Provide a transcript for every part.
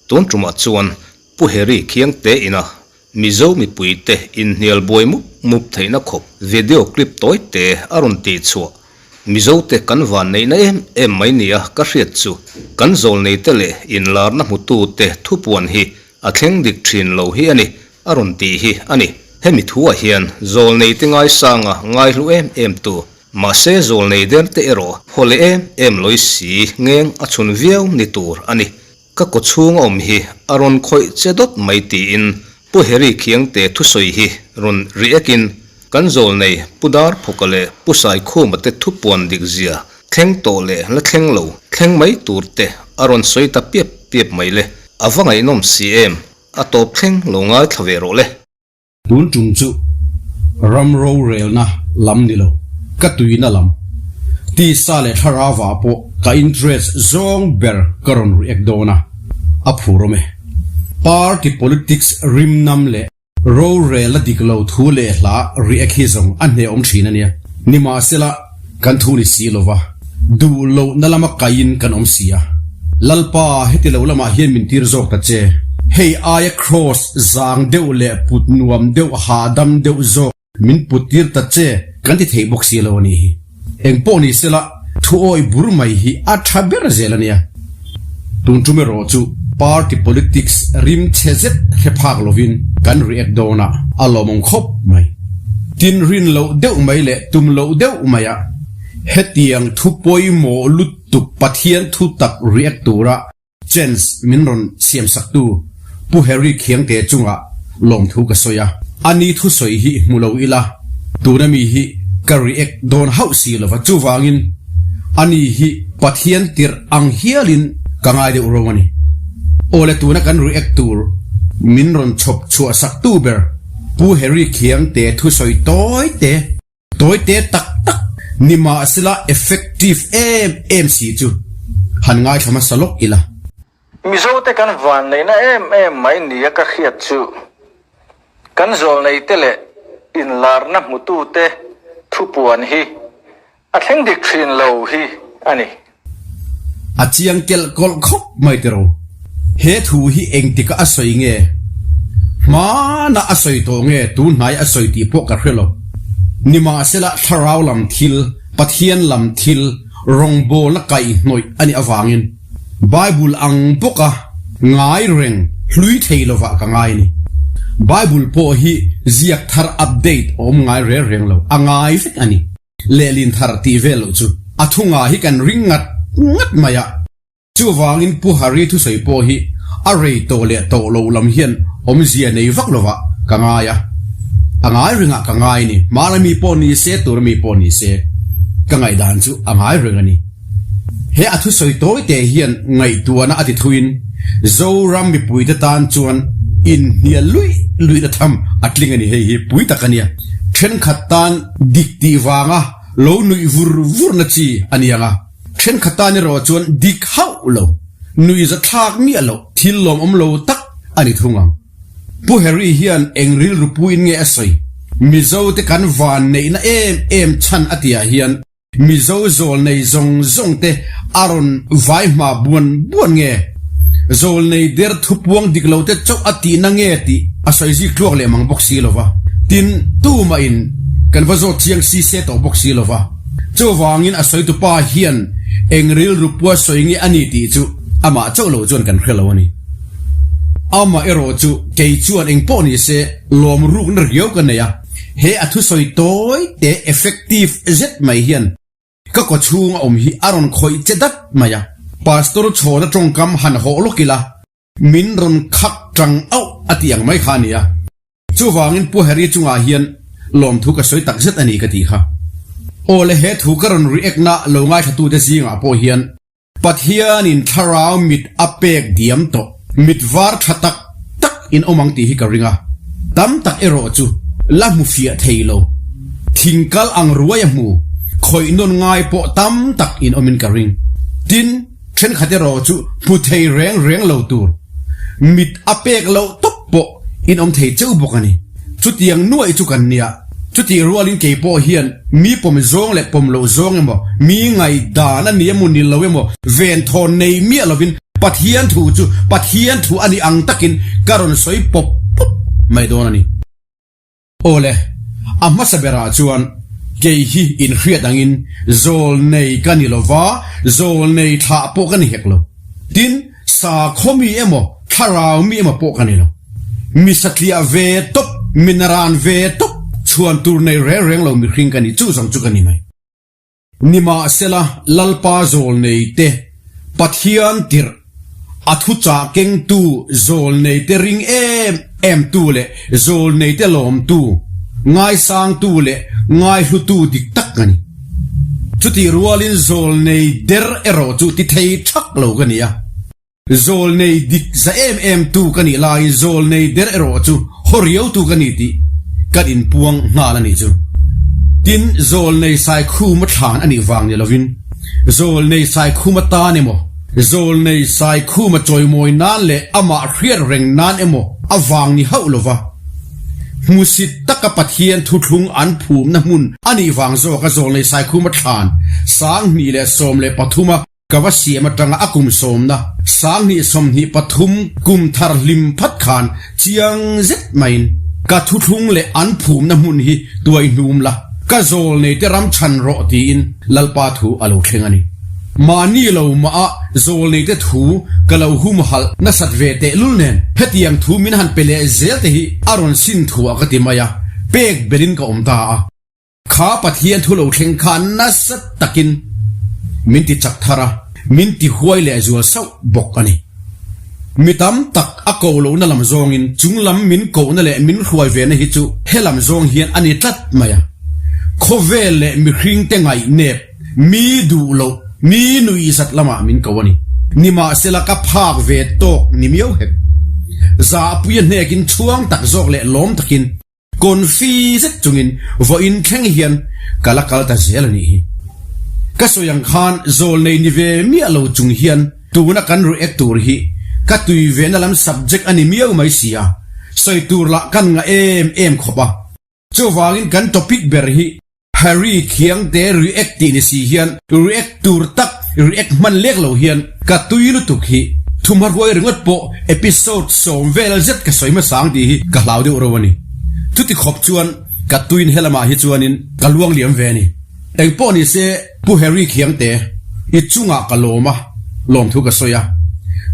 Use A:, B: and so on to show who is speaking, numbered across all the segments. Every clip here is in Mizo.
A: Tun tumah chuan Pu Harry Khiangte ina Mizo mipuite inhnial buai mup mup theihna khawp video clip tawi te a rawn tih chhuah. Mizote kan van neihna em em mai nia ka hriat chu kan zawlneite leh inlarna hmutute thupuan hi a thleng dik thin lo hi a ni a rawn tih hi a ni. Hemi thuah hian zawlneite ngaisanga ngaihlu em em tu mahse zawlnei derte erawh haw leh em em lawi si ngeng a chhun viau ni tur a ni. Ka kaw chhung a awm hi a rawn khawih che dawt mai tiin Pu Harry Khiangte thusawi hi rawn react in kan zawlnei Pu Darphawka leh Pu Saikhuma te thupuan dik zia thleng tawh leh la thleng lo thleng mai tur te a rawn sawi ta piap piap mai le. A va ngaihnawm si em, a tawp thleng lo ngaithla ve rawh le.
B: Tun tum chu ram rorelna lam ni lo, ka tuina lam, tisa leh thlarau ah pawh ka interest zawng ber ka rawn react dawn a, a phur awm e. Party politics rim nam leh rorelna dik lo thu leh hla react hi zawng a hnehawm thin a nia. Nimahsela kan thu ni si lova, duh lohna lama kaiin kan awm si a. Lalpa, heti lo lamah hian min tir zawk ta che. Hei aia kraws zang deuh leh put nuam deuh hahdam deuh zawk min put tir ta che kan ti thei bawk si lo a nih hi. Eng pawh ni sela, thu awih bur mai hi a tha ber zel a nia. Tun tum erawh chu party politics rim chhe zet hre phak lovin kan react dawn a, a lawmawm khawp mai. Tin rin loh deuh mai leh tum loh deuh maia hetiang thu pawimawh lutuk Pathian thu tak react tura chance min rawn siamsaktu Pu Harry Khiangte chungah lawmthu ka sawi a. Ani thusawi hi hmu lo ila tuna mi hi ka react dawn hauh si lova chuvangin ani hi Pathian tirh ang hialin ka ngai deuh ro a ni. Awle tuna kan react tur min rawn chhawp chhuahsaktu ber Pu Harry Khiangte thusawi tawi te tawi te tak tak ni mahsela effective em em si chu han ngaithla hmasa lawk ila.
C: Mizote kan vanneihna em em mai nia ka hriat chu kan zawlneite leh inlarna hmutute thupuan hi a thleng dik thin lo hi a ni.
B: A chiang kelh kawlh khawp mai tiro. He thu hi engtika a sawi nge? Hmana a sawi tawh nge tunhnai a sawi tih pawh ka hre lo. Nimahsela thlarau lam thil, Pathian lam thil, rawngbawlna kaihhnawih a nih avangin Bible ang bawka ngai reng hlui thei lovah ka ngai a ni. Bible pawh hi ziak thar update awm ngai reng reng lo, a ngai vek a ni. Lehlin thar tih vel loh chu a thunga hi kan ring ngat ngat mai a. Chuvangin Pu Hari thusawi pawh hi a rei tawh leh tawh lo lam hian awmzia nei vak lovah ka ngai a. A ngai rengah ka ngai a ni. Hmana mi pawh ni se, tuna mi pawh ni se, ka ngaihdan chu a ngai reng a ni. He a thusawi tawi te hian ngaihtuahna a ti thuin Zoram mipuite tan chuan inhnial luih luihna tham a tling a ni. Hei hi pui tak a nia. Thenkhat tan dik tih vanga lo nuih vur vurna chi a ni ang a, thenkhat tan erawh chuan dik hauh lo, nuihza thlak miah loh thil lawmawm lo tak a ni thung ang. Pu Harry hian eng rilru puin nge a sawi? Mizote kan van neihna em em chhan a tihah hian Mizo zawlnei zawng zawng te a rawn vai hma buan buan nge? Zawlnei der thupuang dik lo te chauh a tihna nge tih a sawi zik tluak leh mang bawk si lo va. Tin, tumah in kan va zawt chiang si se tawh bawk si lo va. Chuvangin a sawi tupa hian eng rilru pua sawi nge a ni tih chu amah chauh lo chuan kan hre lo a ni. Amah erawh chu kei chuan eng pawh ni se lawm rukna riau ka nei a. He a thusawi tawi te effective zet mai hian ka kaw chhung a awm hi a rawn khawih che dat mai a. Pastor chhawna tawngkam han hawh lawk ila min rawn khak tang auh a tih ang mai kha a ni a. Chuvangin Pu Harry chungah hian lawmthu ka sawi tak zet a ni ka tih kha. Aw le he thu ka rawn react na lo ngaithlatute zingah pawh hian Pathianin thlarau mit a pek diam tawh. Mit var tha tak tak in awm ang tih hi ka ring a, tam tak erawh chu la hmu fiah thei lo. Thing kal ang ruai a hmu, khawih nawn ngai pawh tam tak in awmin ka ring. Tin, thenkhat erawh chu hmu thei reng reng lo tur, mit a pek loh tawp pawh in awm thei cheu bawk a ni. Chutiang nuaih chu kan nia. Chutih rualin kei pawh hian mi pawm zawng leh pawm loh zawng emaw, mi ngaihdan a ni emaw ni lo emaw venthawn nei miah lovin Pathian thu chu Pathian thu a nih ang takin ka rawn sawi pawp pawp mai dawn a ni. Awle, a hmasa berah chuan kei hi inhriat angin zawlnei ka ni lova, zawlnei thlah pawh ka ni hek lo. Tin, sakhaw mi emaw, thlarau mi emaw pawh ka ni lo. Mi satliah ve tawp, mi naran ve tawp, chhuan tur nei reng reng lo mihring ka ni, chu zawng chu ka ni mai. Nimahsela, Lalpa zawlneite, Pathian tirh, a thuchah kengtu zawlneite ring em emtu leh zawlneite lawmtu, ngaisangtu leh ngaihlutu dik tak ka ni. Chutih rualin zawlnei der erawh chu ti thei thak lo ka ni a. Zawlnei dik za em em tu ka nih laiin zawlnei der erawh chu haw riau tu ka ni tih kan inpuang nghal a nih chu. Tin, zawlnei Saikhuma thlan a nih vang ni lovin, zawlnei Saikhuma tan emaw, zawlnei Saikhuma chawimawi nan leh amah hriat reng nan emaw a vang ni hauh lova, hmusit taka Pathian thuthlung an phumna hmun a nih vang zawka zawlnei Saikhuma thlan 2013 a Ka va siam atanga a kum sawmna 2023 kum thar hlim phat khan chiang zet maiin ka thuthlung leh an phumna hmun hi tuai hnum la, ka zawl nei te ram chhan rawh tiin Lalpa thu a lo thleng a ni. Mahni lo mah a zawl nei te thu ka lo humhalh nasat ve tehlul nen hetiang thu min han pe leh zel te hi a rawn sin thuah ka ti mai a, pek belin ka awm ta a. Kha Pathian thu lo thleng kha nasa takin min ti chak thar a, min ti huai leh zual sauh bawk a ni. Mi tam tak a ko lohna lam zawngin chung lam min kohna leh min hruai vena hi chu he lam zawng hian a ni tlat mai a. Khawvel leh mihringte ngaihnep, mi duh loh, mi nuihzat lamah min ko a ni. Nimahsela ka phak ve tawk ni miau hek. Zahpuia hnekin chhuang tak zawk leh lawm takin Confi zet chungin vawiin thleng hian ka la kal ta zel a nih hi. Ka sawi ang khan zawlnei ni ve miah lo chung hian tuna kan react tur hi ka tui ve na lam subject a ni miau mai si a, sawi tur lah kan ngah em em khawp a. Chuvangin kan topic ber hi Harry Khiangte react tih ni si hian react tur tak react hman lek lo hian ka tui lutuk hi thumha ruai ringawt pawh episode sawm vel zet ka sawi hmasa ang tih hi ka hlau deuh reuh a ni. Chuti khawp chuan ka tuin helamah hi chuanin ka luang liam ve a ni. Engpawh ni se Pu Harry Khiangte i chungah ka lawm a, lawmthu ka sawi a.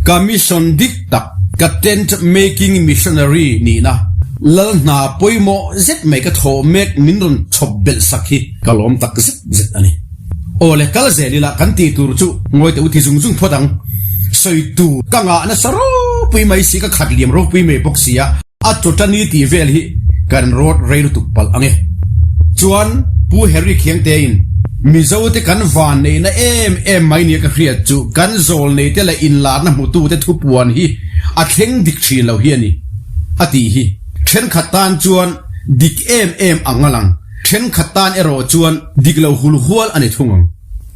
B: Ka mission dik tak, ka tent making missionary nihna, lal hna pawimawh zet mai ka thawh mek min rawn chhawp belh sak hi ka lawm tak zet zet a ni. Aw le, kal zel ila kan tih tur chu ngawi teh u ti zung zung phawt ang. Sawi tur ka ngah nasa ropui mai si, ka khat liam ropui mai bawk si a. A chawtani tih vel hi kan rawt rei lutuk palh ang e. Chuan Pu Harry Khiangtein Mizote kan van neihna em em mai nia ka hriat chu kan zawl neite leh inlarna hmutute thupuan hi a thleng dik thin lo hi a ni a tih hi. Thenkhat tan chuan dik em em ang a lang, thenkhat tan erawh chuan dik lo hulhual a ni thung ang.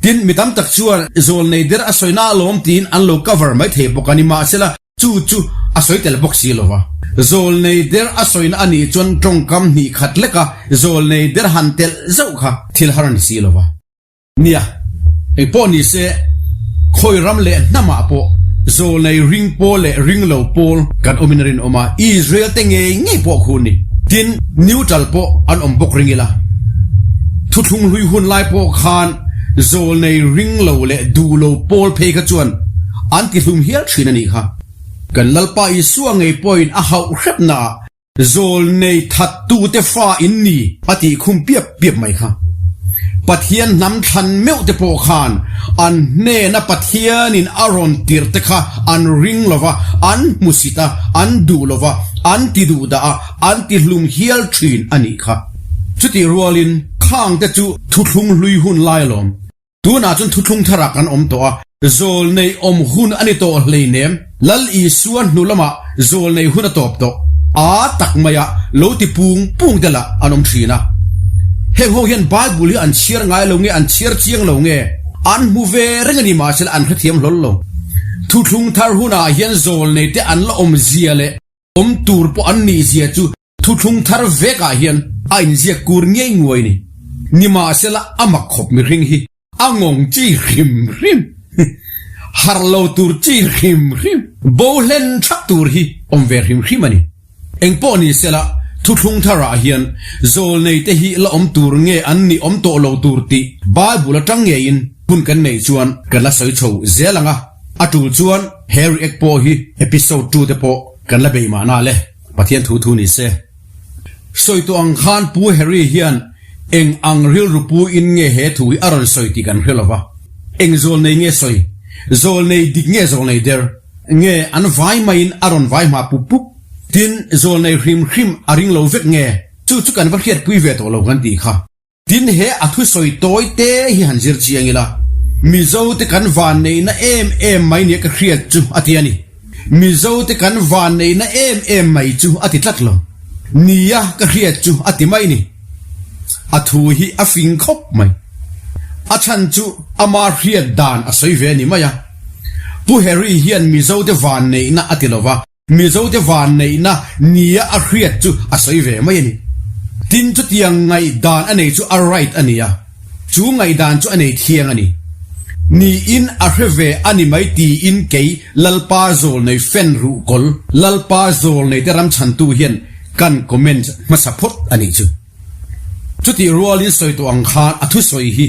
B: Tin, mi tam tak chuan zawl nei der a sawina alawm tiin an lo cover mai thei bawk a ni. Mahsela, Chu chu a sawi tel bawk si lo va. Zawlnei der a sawina a nih chuan tawngkam hnih khat leka zawlnei der han telh zauh kha thil har a ni si lo va. Nia, engpawh ni se, khawi ram leh hnamah pawh zawlnei ring pawl leh ring lo pawl kan awmin a rinawm a, Israel te ngei ngei pawh khu ni. Tin, neutral pawh an awm bawk ring ila. Thuthlung hlui hun lai pawh khan zawlnei ring lo leh duh lo pawl phei kha chuan An ti hlum hial thin a nih kha. Kan Lalpa Isua ngei pawhin a hauh hrepnaah zawlnei thattute fa in ni a tih khum piap piap mai kha. Pathian hnam thlan meuh te pawh khan an hnena Pathianin a rawn tirh te kha an ring lo va, an hmusit a, an duh lo va, an ti duh dah a, an ti hlum hial thin a nih kha. Chutih rualin khang te chu thuthlung hlui hun lai alawm. Tunah chuan thuthlung tharah kan awm tawh a, zawlnei awm hun a ni tawh hleinem. Lal Isua hnu lamah zawlnei hun a tawp tawh. A tak maia lo ti pung pung te lah an awm thin a. Heng ho hian Bible hi an chhiar ngai lo nge, an chhiar chiang lo nge, an hmu ve reng a ni mahsela an hrethiam hlawl lo. Thuthlung thar hunah hian zawlnei te an la awm zia leh awm tur pawh an nih zia chu. Thuthlung thar vekah hian a inziak kur ngei nguai ni. Nimahsela a mak khawp mihring hi a ngawng chi hrim hrim, harh lo tur chi hrim hrim, bo hlen thak tur hi awm ve hrim hrim a ni. Engpawh ni sela, thuthlung tharah hian zawlneite hi la awm tur nge an nih awm tawh lo tur tih Bible atang ngeiin hun kan neih chuan kan la sawi chho zel ang a, a tul chuan he react pawh hi episode tute pawh kan la bei mahna le, Pathian thu thu ni se. Sawi tawh ang khan Pu Harry hian eng ang rilru pu in nge he thu hi a rawn sawi tih kan hre lova, eng zawlnei nge sawi, zawlnei dik nge zawlnei der? Nge an vai maiin a rawn vai hma pup pup? Tin, zawlnei hrim hrim a ring lo vek nge? Chu chu kan va hriatpui ve tawh lo kan tih kha. Tin, he a thusawi tawi te hi han zir chiang ila, Mizo te kan vanneihna em em mai nia ka hriat chu a ti a ni. Mizo te kan vanneihna em em mai chu a ti tlat lo. Nia ka hriat chu a ti mai ni. A thu hi a fing khawp mai. A chhan chu ama hriat dan a sawi ve a ni mai a. Pu Harry hian Mizote vanneihna a ti lova, Mizote vanneihna nia a hriat chu a sawi ve mai a ni. Tin, chutiang ngaihdan a nei chu a right a ni a, chu ngaihdan chu a nei thiang a ni. Niin a hre ve a ni mai tiin kei Lalpa Zawlnei fan ruhkawl, Lalpa Zawlneite ramchhantu hian kan comment hmasa phawt a nih chu. Chutih rualin sawi tawh ang khan a thusawi hi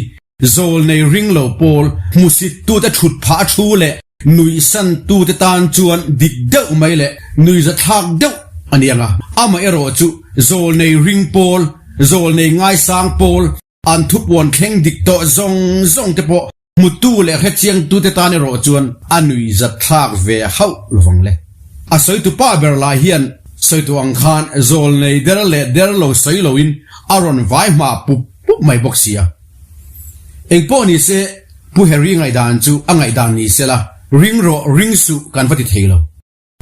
B: Zawlnei ring lo pawl hmusittute thut phah a thu leh nuihsantute tan chuan dik deuh mai leh nuihzathlak deuh a ni ang a. Amaherawh chu zawlnei ring pawl, zawlnei ngaisang pawl, an thupuan thleng dik tawh zawng zawng te pawh hmutu leh hrechiangtute tan erawh chuan a nuihzatthlak ve hauh lovang le. A sawitu pa ber lai hian sawitu ang khan zawlnei der leh der lo sawi loin a rawn vai hma pup pup mai bawk si a. Engpawh ni se, Pu Harry ngaihdan chu a ngaihdan ni se la, ring rawh, ring suh kan va ti thei lo.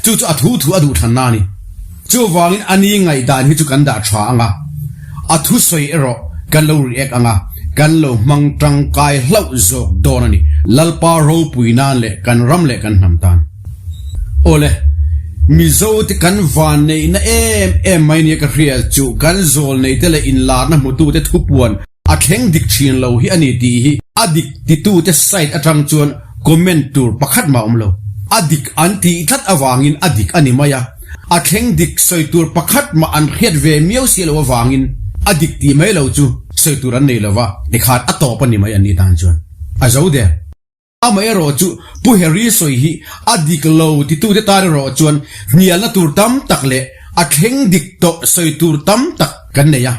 B: Chu chu a thu thu a duh thanna a ni. Chuvangin a ni ngaihdan hi chu kan dah tha ang a, a thusawi erawh kan lo react ang a, kan lo hmang tangkai hlauh zawk dawn a ni, Lalpa ropui nan leh kan ram leh kan hnam tan. Awle, Mizo te kan van neihna em em mai nia ka hria chu kan zawl nei te leh inlarna hmutute thupuan a thleng dik thin lo hi a ni tih hi a dik titute side atang chuan comment tur pakhat mah awm lo. A dik an tih tlat avangin a dik a ni mai a, a thleng dik sawi tur pakhat mah an hriat ve miau si lo avangin a dik tih mai lo chu sawi tur an nei lova, tikhan a tawp a ni mai an nih tan chuan a zo der. Amaherawh chu Pu Harry sawi hi a dik lo titute tan erawh chuan hnialna tur tam tak leh a thleng dik tawh sawi tur tam tak kan nei a,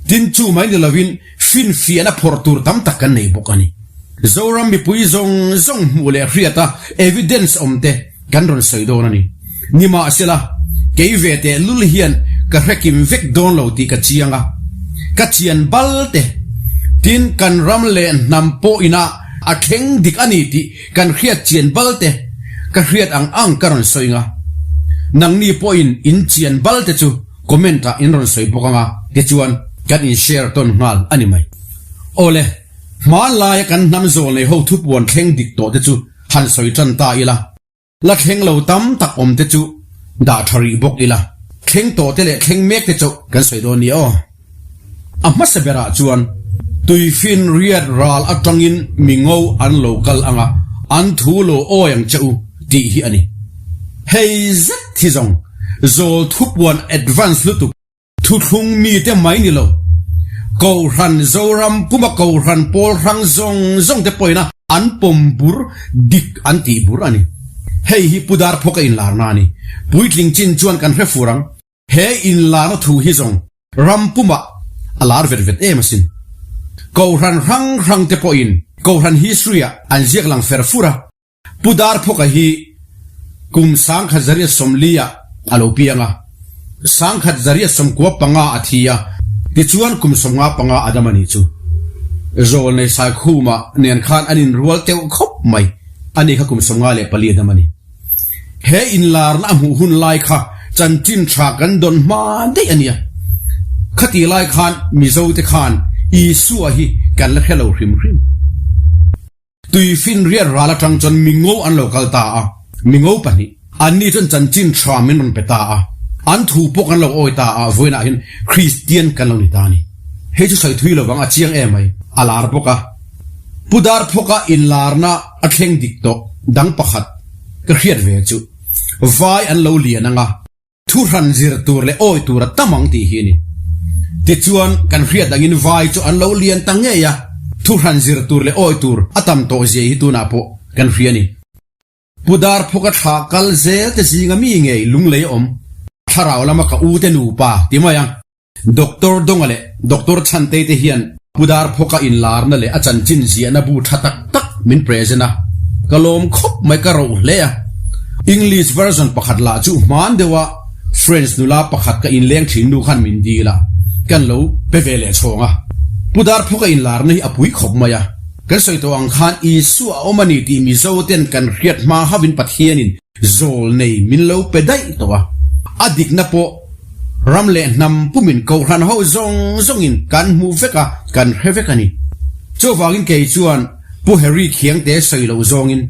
B: tin chu mai ni lovin finfiahna phawrh tur tam tak kan nei bawk a ni. Zoram mipui zawng zawng hmuh leh hriata evidence awm te kan rawn sawi dawn a ni. Nimahsela, kei ve teh lul hian ka hrekim vek dawn lo tih ka chiang a, ka chian bal te. Tin, kan ram leh hnam pawh ina a thleng dik a ni tih kan hriat chian bal te, ka hriat ang ang ka rawn sawi nga. Nangni pawhin in chian bal te chu comment ah in rawn sawi bawk anga, tichuan kan in share tawn nghal a ni mai. Awle, hmanlaia kan hnam zawl nei ho thupuan thleng dik tawh te chu han sawi tan ta ila. La thleng lo tam tak awm te chu dah tha rih bawk ila, thleng tawh te leh thleng mek te chauh kan sawi dawn nia aw. A hmasa berah chuan tuifin riat ral atangin mi ngo an lo kal anga an thu lo awi ang che u tih hi a ni. Hei zet hi zawng zawl thupuan advance lutuk Thuthlung mite mai ni lo, Kohhran Zoram puma Kohhran pawl hrang zawng zawng te pawhin an pawm bur dik an tih bur a ni. Hei hi Pu Darphawka inlarna a ni. Puitling chin chuan kan hre fur ang. He inlarna thu hi zawng ram pumah a lar vet vet em asin. Kohhran hrang hrang te pawhin Kohhran history-ah an ziak lang fer fur a. Pu Darphawka hi kum sangkhat zariat sawmliah a lo piang a, sangkhat zariat sawmkua panga a thi a, tichuan kum sawmnga panga a dam a nih chu. Zawlnei Saikhuma nen khan an inrual teuh khawp mai, ani kha kum 54 a dam a ni. He inlarna a hmuh hun lai kha chanchin tha kan dawn hma daih a nia. Khatih lai khan Mizote khan Isua hi kan la hre lo hrim hrim. Tuifinriat ral atang chuan mingo an lo kal ta a, mingo pahnih. Anni chuan chanchin tha min rawn pe ta a. An thu pawh kan lo awi ta a, vawiinah hian Kristian kan lo ni ta a ni. Hei chu sawi thui lovang a chiang em mai, a lar bawk a. Pu Darphawka inlarna a thleng dik tawh dang pakhat ka hriat ve chu vai an lo lian ang a, Thu hran zir tur leh awi tur a tam ang tih hi a ni. Tichuan, kan hriat angin vai chu an lo lian ta ngei a, thu hran zir tur leh awi tur a tam tawh zia hi tunah pawh kan hria a ni. Pu Darphawka thla kal zel te zinga mi ngei lunglei a awm, thlarau lama ka u te nupa ti mai ang. Doctor Donga leh Doctor Chhantei te hian Pu Darphawka inlarna leh a chanchin ziahna bu tha tak tak min present a, ka lawm khawp mai ka roh hle a. English version pakhat lah chu hman deuha French nula pakhat ka inleng thin nu khan min dil a, kan lo pe ve leh chhawng a. Pu Darphawka inlarna hi a pui khawp mai a, kan sawi tawh ang khan Isua a awm a ni tih Mizo ten kan hriat hma hauhin Pathianin zawl nei min lo pe daih tawh a, a dikna pawh Ram leh hnam pumin kohhran ho zawng zawngin kan hmu vek a, kan hre vek a ni. Chuvangin kei chuan Pu Harry Khiangte sawi loh zawngin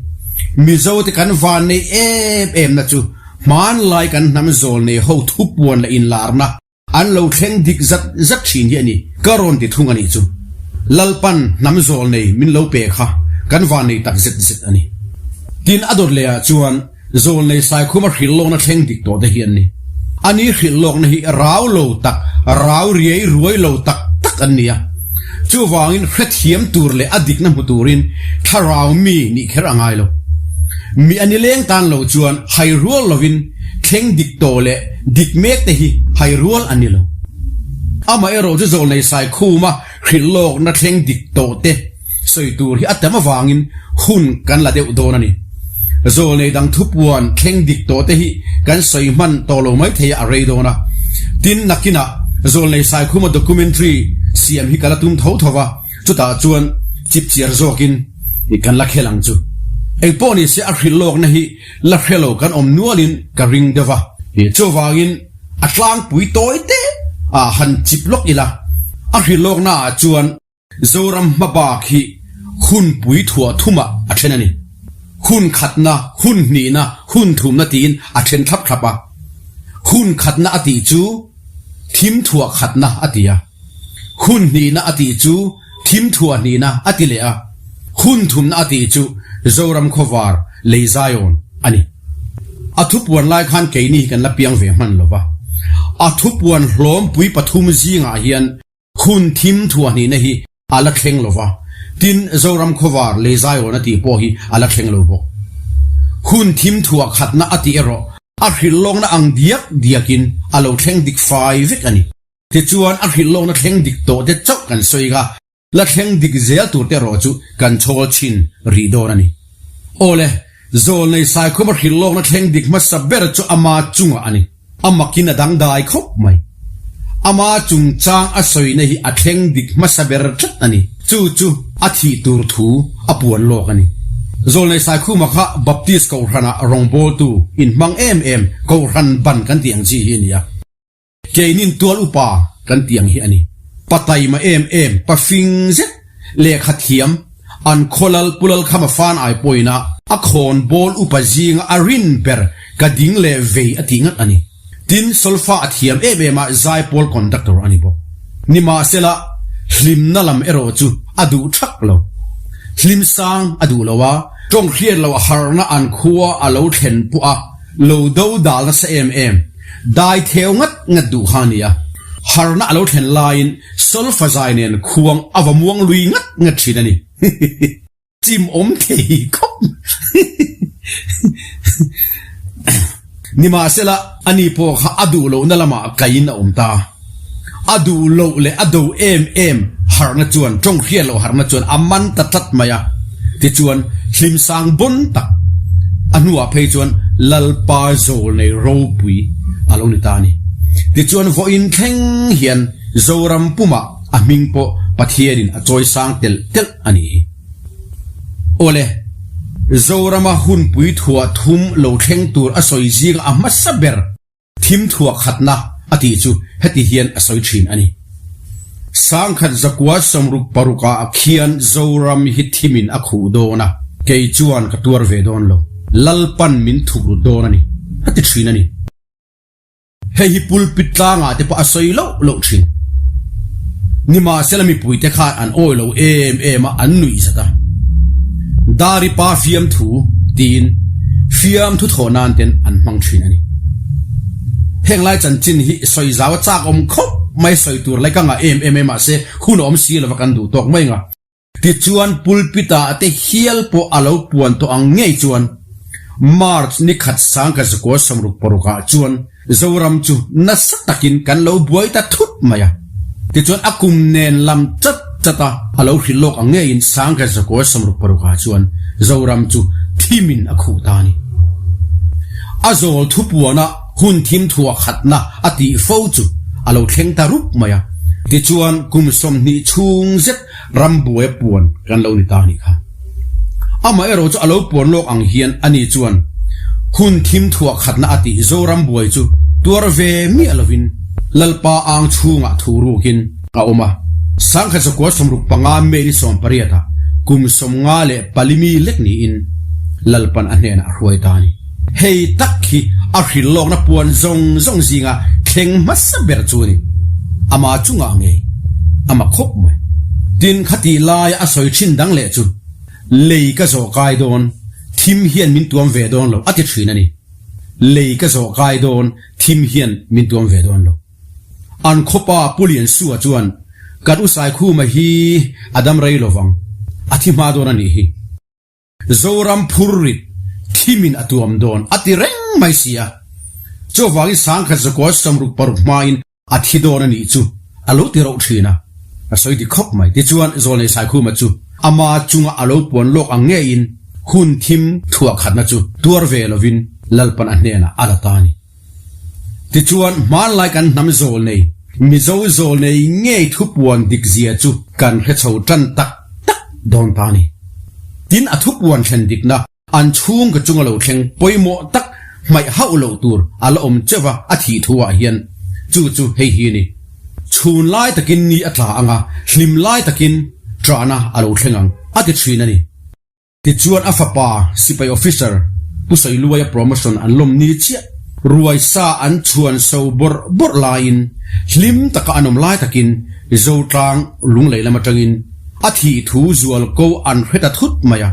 B: Mizo te kan van nei em em na chu hmanlai kan hnam zawl nei ho thupuan leh inlarna an lo thleng dik zat zat thin hi a ni ka rawn ti thung a nih chu. Lalpan hnam zawl nei min lo pe kha kan van nei tak zet zet a ni. Tin a dawt leh ah chuan Zawlnei Saikhuma hrilh lawkna thleng dik tawh te hi an ni. Ani hrilh lawkna hi rau lo tak, rau riai ruai lo tak tak an ni a. Chuvangin hrethiam tur leh a dikna hmu turin thlarau mi nih kher a ngai lo. Mi a nileng tan lo chuan hai rual lovin thleng dik tawh leh dik mek te hi hai rual an ni lo. Amaherawh chu Zawlnei Saikhuma hrilh lawkna thleng dik tawh te, Sawi tur hi a tam avangin hun kan la deuh dawn a ni. Zawlnei dang thupuan thleng dik tawh te hi kan sawi hman tawh lo mai thei a, a rei dawn a. Tin, nakinah Zawlnei Saikhuma documentary siam hi ka la tum tho tho va, chutah chuan chipchiar zawkin kan la khel ang chu. Engpawh ni se a hrilh lawkna hi la hre lo kan awm nualin ka ring deuh va. Chuvangin a tlangpui tawi te ah han chip lawk ila, a hrilh lawkna ah chuan Zoram hmabak hi hunpui thuah thumah a then a ni. Hun khatna, hun hnihna, hun thumna tiin a then thlap thlap a. Hun khatna a tih chu thim thuah khatna a ti a. Hun hnihna a tih chu thim thuah hnihna a ti leh a. Hun thumna a tih chu Zoram khawvar lei Zion a ni. A thupuan lai khan keini hi kan la piang ve hman lo va. A thupuan hlawmpui pathum zingah hian Hun thim thuahnihna hi a la thleng lo va, tin Zoram khawvar lei Zion a tih pawh hi a la thleng lo bawk. Hun thim thuah khatna a tih erawh a hrilh lawkna ang diak diakin a lo thleng dik fai vek a ni. Tichuan a hrilh lawkna thleng dik tawh te chauh kan sawi kha la thleng dik zel tur te erawh chu kan chhawl chhin rih dawn a ni. Awle, Zawlnei Saikhuma hrilh lawkna thleng dik hmasa ber chu ama chungah a ni. A makin a dangdai khawp mai. Ama chungchang a sawina hi a thleng dik hmasa ber tlat a ni. Chu chu a thih tur thu a puan lawk a ni. Zawlnei Saikhuma kha Baptist Kohhranah rawngbawltu inhmang em em Kohhran ban kan tih ang chi hi a ni a. Keinin tual upa kan tih ang hi a ni. Pa taima em em, pa fing zet, lehkha thiam, an khawlal pulal khama fan ai pawina a khawn bawl upa zinga a rin ber ka ding leh vei a tih ngat a ni. Tin, solfa a thiam em em a, zaipawl conductor a ni bawk. Nimahsela, hlimna lam erawh chu a duh thak lo. Hlim sang a duh lo a, tawng hriat loh harhna an khua a lo thlen pawh a, Lo do dal nasa em em, dai theu ngat ngat duh kha a ni a. Harna a lo thlen laiin solfa zai nen khuang a va muang lui ngat ngat thin a ni. Chim awm thei khawp. Nimahsela, ani pawh kha a duh lohna lamah kaiin a awm ta. A duh loh leh a do em em harhna chuan tawng hriat loh harhna chuan a man ta tlat mai a. Tichuan, hlimsang bawn tak a hnuah phei chuan Lalpa Zawlnei ropui a lo ni ta a ni. Tichuan, vawiin thleng hian Zoram pumah a hming pawh Pathianin a chawisang telh telh a ni hi. Awle, Zorama hunpui thuah thum lo thleng tur a sawi zinga a hmasa ber Thim thuah khatna a tih chu heti hian a sawi thin a ni. Sangkhat zakua sawmruk parukah khian Zoram hi thimin a khuh dawn a, kei chuan ka tuar ve dawn lo, Lalpan min thuk rut dawn a ni, a ti thin a ni. Hei hi pulpit tlangah te pawh a sawi loh loh thin. Nimahsela mipuite khan an awi lo em em a, an nuih zat a. Dari pa fiamthu tiin fiamthu thawh nan ten an hmang thin a ni. Heng lai chanchin hi sawi zau a chak awm khawp mai sawi tur lai ka ngah em em e mahse hun a awm si lova kan duh tawk mai nga. Tichuan pulpit-ah te hial pawh a lo puan tawh ang ngei chuan March ni khat sangkhat zakua 66 ah chuan Zoram chu nasa takin kan lo buai ta thut mai a. Tichuan a kum nen lam chat chat a a lo hrilh lawk ang ngeiin sangkhat zakua 66 ah chuan Zoram chu thimin a khuh ta a ni. A zawl thupuana Hun thim thuah khatna a tih fo chu a lo thleng ta rup mai a. Tichuan kum 20 chhung zet rambuai a puan kan lo ni ta a nih kha. Amaherawh chu a lo puan lawk ang hian ani chuan hun thim thuah khatna a tih Zoram buai chu tuar ve miah lovin Lalpa ang chhungah thu rukin a awm a. 1965 May ni 18 ah kum 54 mi lek niin Lalpan a hnenah a hruai ta a ni. Hei tak hi a hrilhlawkna puan zawng zawng zinga thleng hmasa ber chu a ni. Ama chungah ngei ama khawp mai. Tin, khati laia a sawi thin dang leh chu, Lei ka zawh kai dawn, thim hian min tuam ve dawn lo a ti thin a ni. Lei ka zawh kai dawn, thim hian min tuam ve dawn lo. An khawpa Pu Liansua chuan, Kan u Saikhuma hi a dam rei lovang, a thi hma dawn a nih hi. Zoram phurrit thimin a tuam dawn a ti reng mai si a, chuvangin 1966 hmain a thi dawn a nih chu a lo ti rauh thin a, a sawi dik khawp mai. Tichuan, Zawlnei Saikhuma chu ama chunga a lo puan lawk ang ngeiin hun thim thuah khatna chu tuar ve lovin Lalpan a hnenah a la ta a ni. Tichuan, hmanlai kan hnam zawlnei, Mizo zawlnei ngei thupuan dikzia chu kan hre chho tan tak tak dawn ta a ni. Tin, a thupuan thlen dikna an chhungka chunga lo thleng pawimawh tak hmaih hauh loh tur a la awm cheuh a, a thih thu ah hian chu chu hei hi a ni. Chhun lai takin ni a tla ang a, hlim lai takin ṭahna a lo thleng ang, a ti ṭhin a ni. Tichuan a fapa sipai officer Pu Sailuaia promotion an lawm ni chiah. Ruai sa an chhuan so bawrh bawrh laiin hlim taka an awm lai takin Zotlang Lunglei lam atangin a thih thu zual ko an hre ta thut mai a.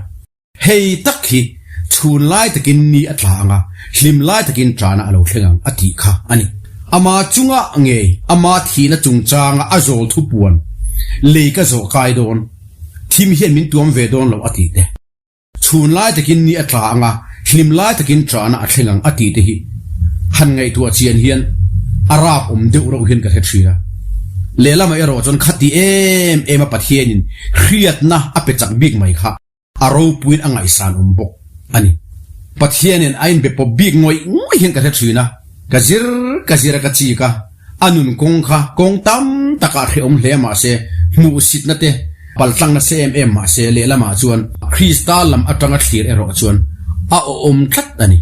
B: Hei tak hi chhun lai takin ni a tla ang a, hlim lai takin ṭahna a lo thleng ang a tih kha a ni. Ama chunga ngei ama thihna chungchanga a zawl thupuan lei ka zawh kai dawn. Thim hian min tuam ve dawn lo a tih te. Chhun lai takin ni a tla ang a, hlim lai takin ṭahna a thleng ang a tih te hi han ngaihtuah chian hian a rap awm deuh reuh hian ka hre ṭhin a. Lehlamah erawh chuan khati em em a Pathianin hriatna a pe chak bik mai kha a ropuiin a ngaihsan awm bawk a ni. Pathianin a inbe pawp bik ngawih ngawih hian ka hre ṭhin a, ka zir ka zir a ka chik a, A nun kawng kha kawng tam takah hrehawm hle mahse, hmuhsitna te paltlang nasa em em mahse lehlamah chuan Krista lam atanga thlir erawh chuan a awhawm tlat a ni.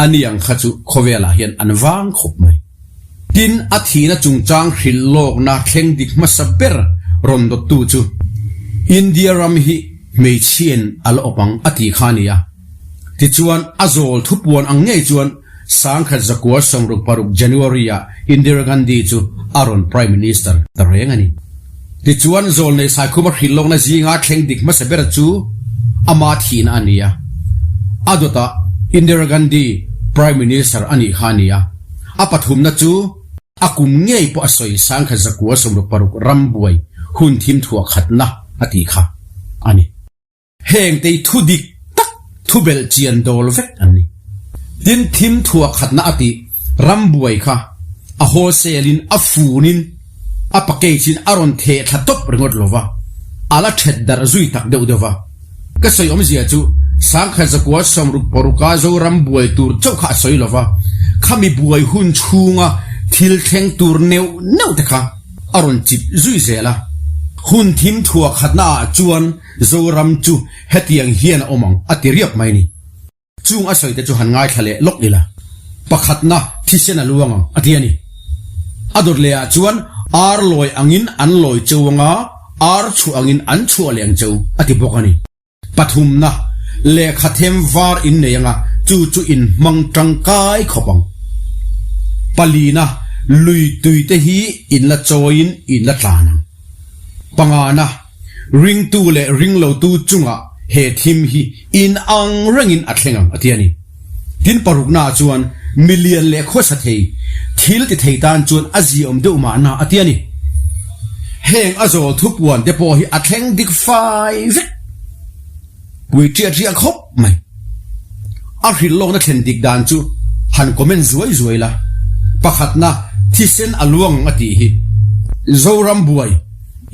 B: A ni ang kha chu khawvelah hian an vang khawp mai. Tin, a thihna chungchang hrilh lawkna thleng dik hmasa ber rawn dawttu chu India ram hi hmeichhiain a la awp ang a tih kha a ni a. Tichuan, a zawl thupuan ang ngei chuan 1966 January-ah Indira Gandhi chu a rawn Prime Minister ta reng a ni. Tichuan, Zawlnei Saikhuma hrilh lawkna zinga thleng dik hmasa ber chu ama thihna a ni a. A dawtah Indira Gandhi Prime Minister a nih kha a ni a. A pathumna chu a kum ngei pawh a sawi 1966 rambuai hun thim thuah khatna a tih kha a ni. Heng te hi thu dik tak thu belh chian dawl vek an ni. Tin, thim thuah khatna a tih rambuai kha a wholesale in a fun in a package in a rawn theh thla tawp ringawt lo va, a la that darh zui tak deuh deuh va. Ka sawi awmzia chu 1966 a Zoram buai tur chauh kha a sawi lo va, khami buai hun chhunga thil thleng tur neuh neuh te kha a rawn chip zui zel a. Hun thim thuah khatna ah chuan Zoram chu hetiang hian a awm ang a ti riap mai ni. Chung a sawi te chu han ngaithla leh lawk ila. Pakhatna thisen a luang ang a ti a ni. A dawt leh ah chuan ar lawi angin an lawi cheu anga ar chhuah angin an chhuah leh ang cheu a ti bawk a ni. Pathumna, lehkha them var in nei anga chu chu in hmang tangkai khawp ang. Palina. Lui tui te hi in la chawiin in la tlan ang. Pangana, ringtu leh ringlotu chungah he thim hi in ang rengin a thleng ang a ti a ni. Tin paruknaah chuan milian leh khawsa thei, thil ti thei tan chuan a ziaawm deuh mahna a ti a ni. Heng a zawl thupuan te pawh hi a thleng dik fai vek. Pui ṭiah ṭiah khawp mai. A hrilh lawkna thlen dik dan chu han comment zuai zuai la. Pakhatna, thisen a luang ang a tih hi. Zoram buai,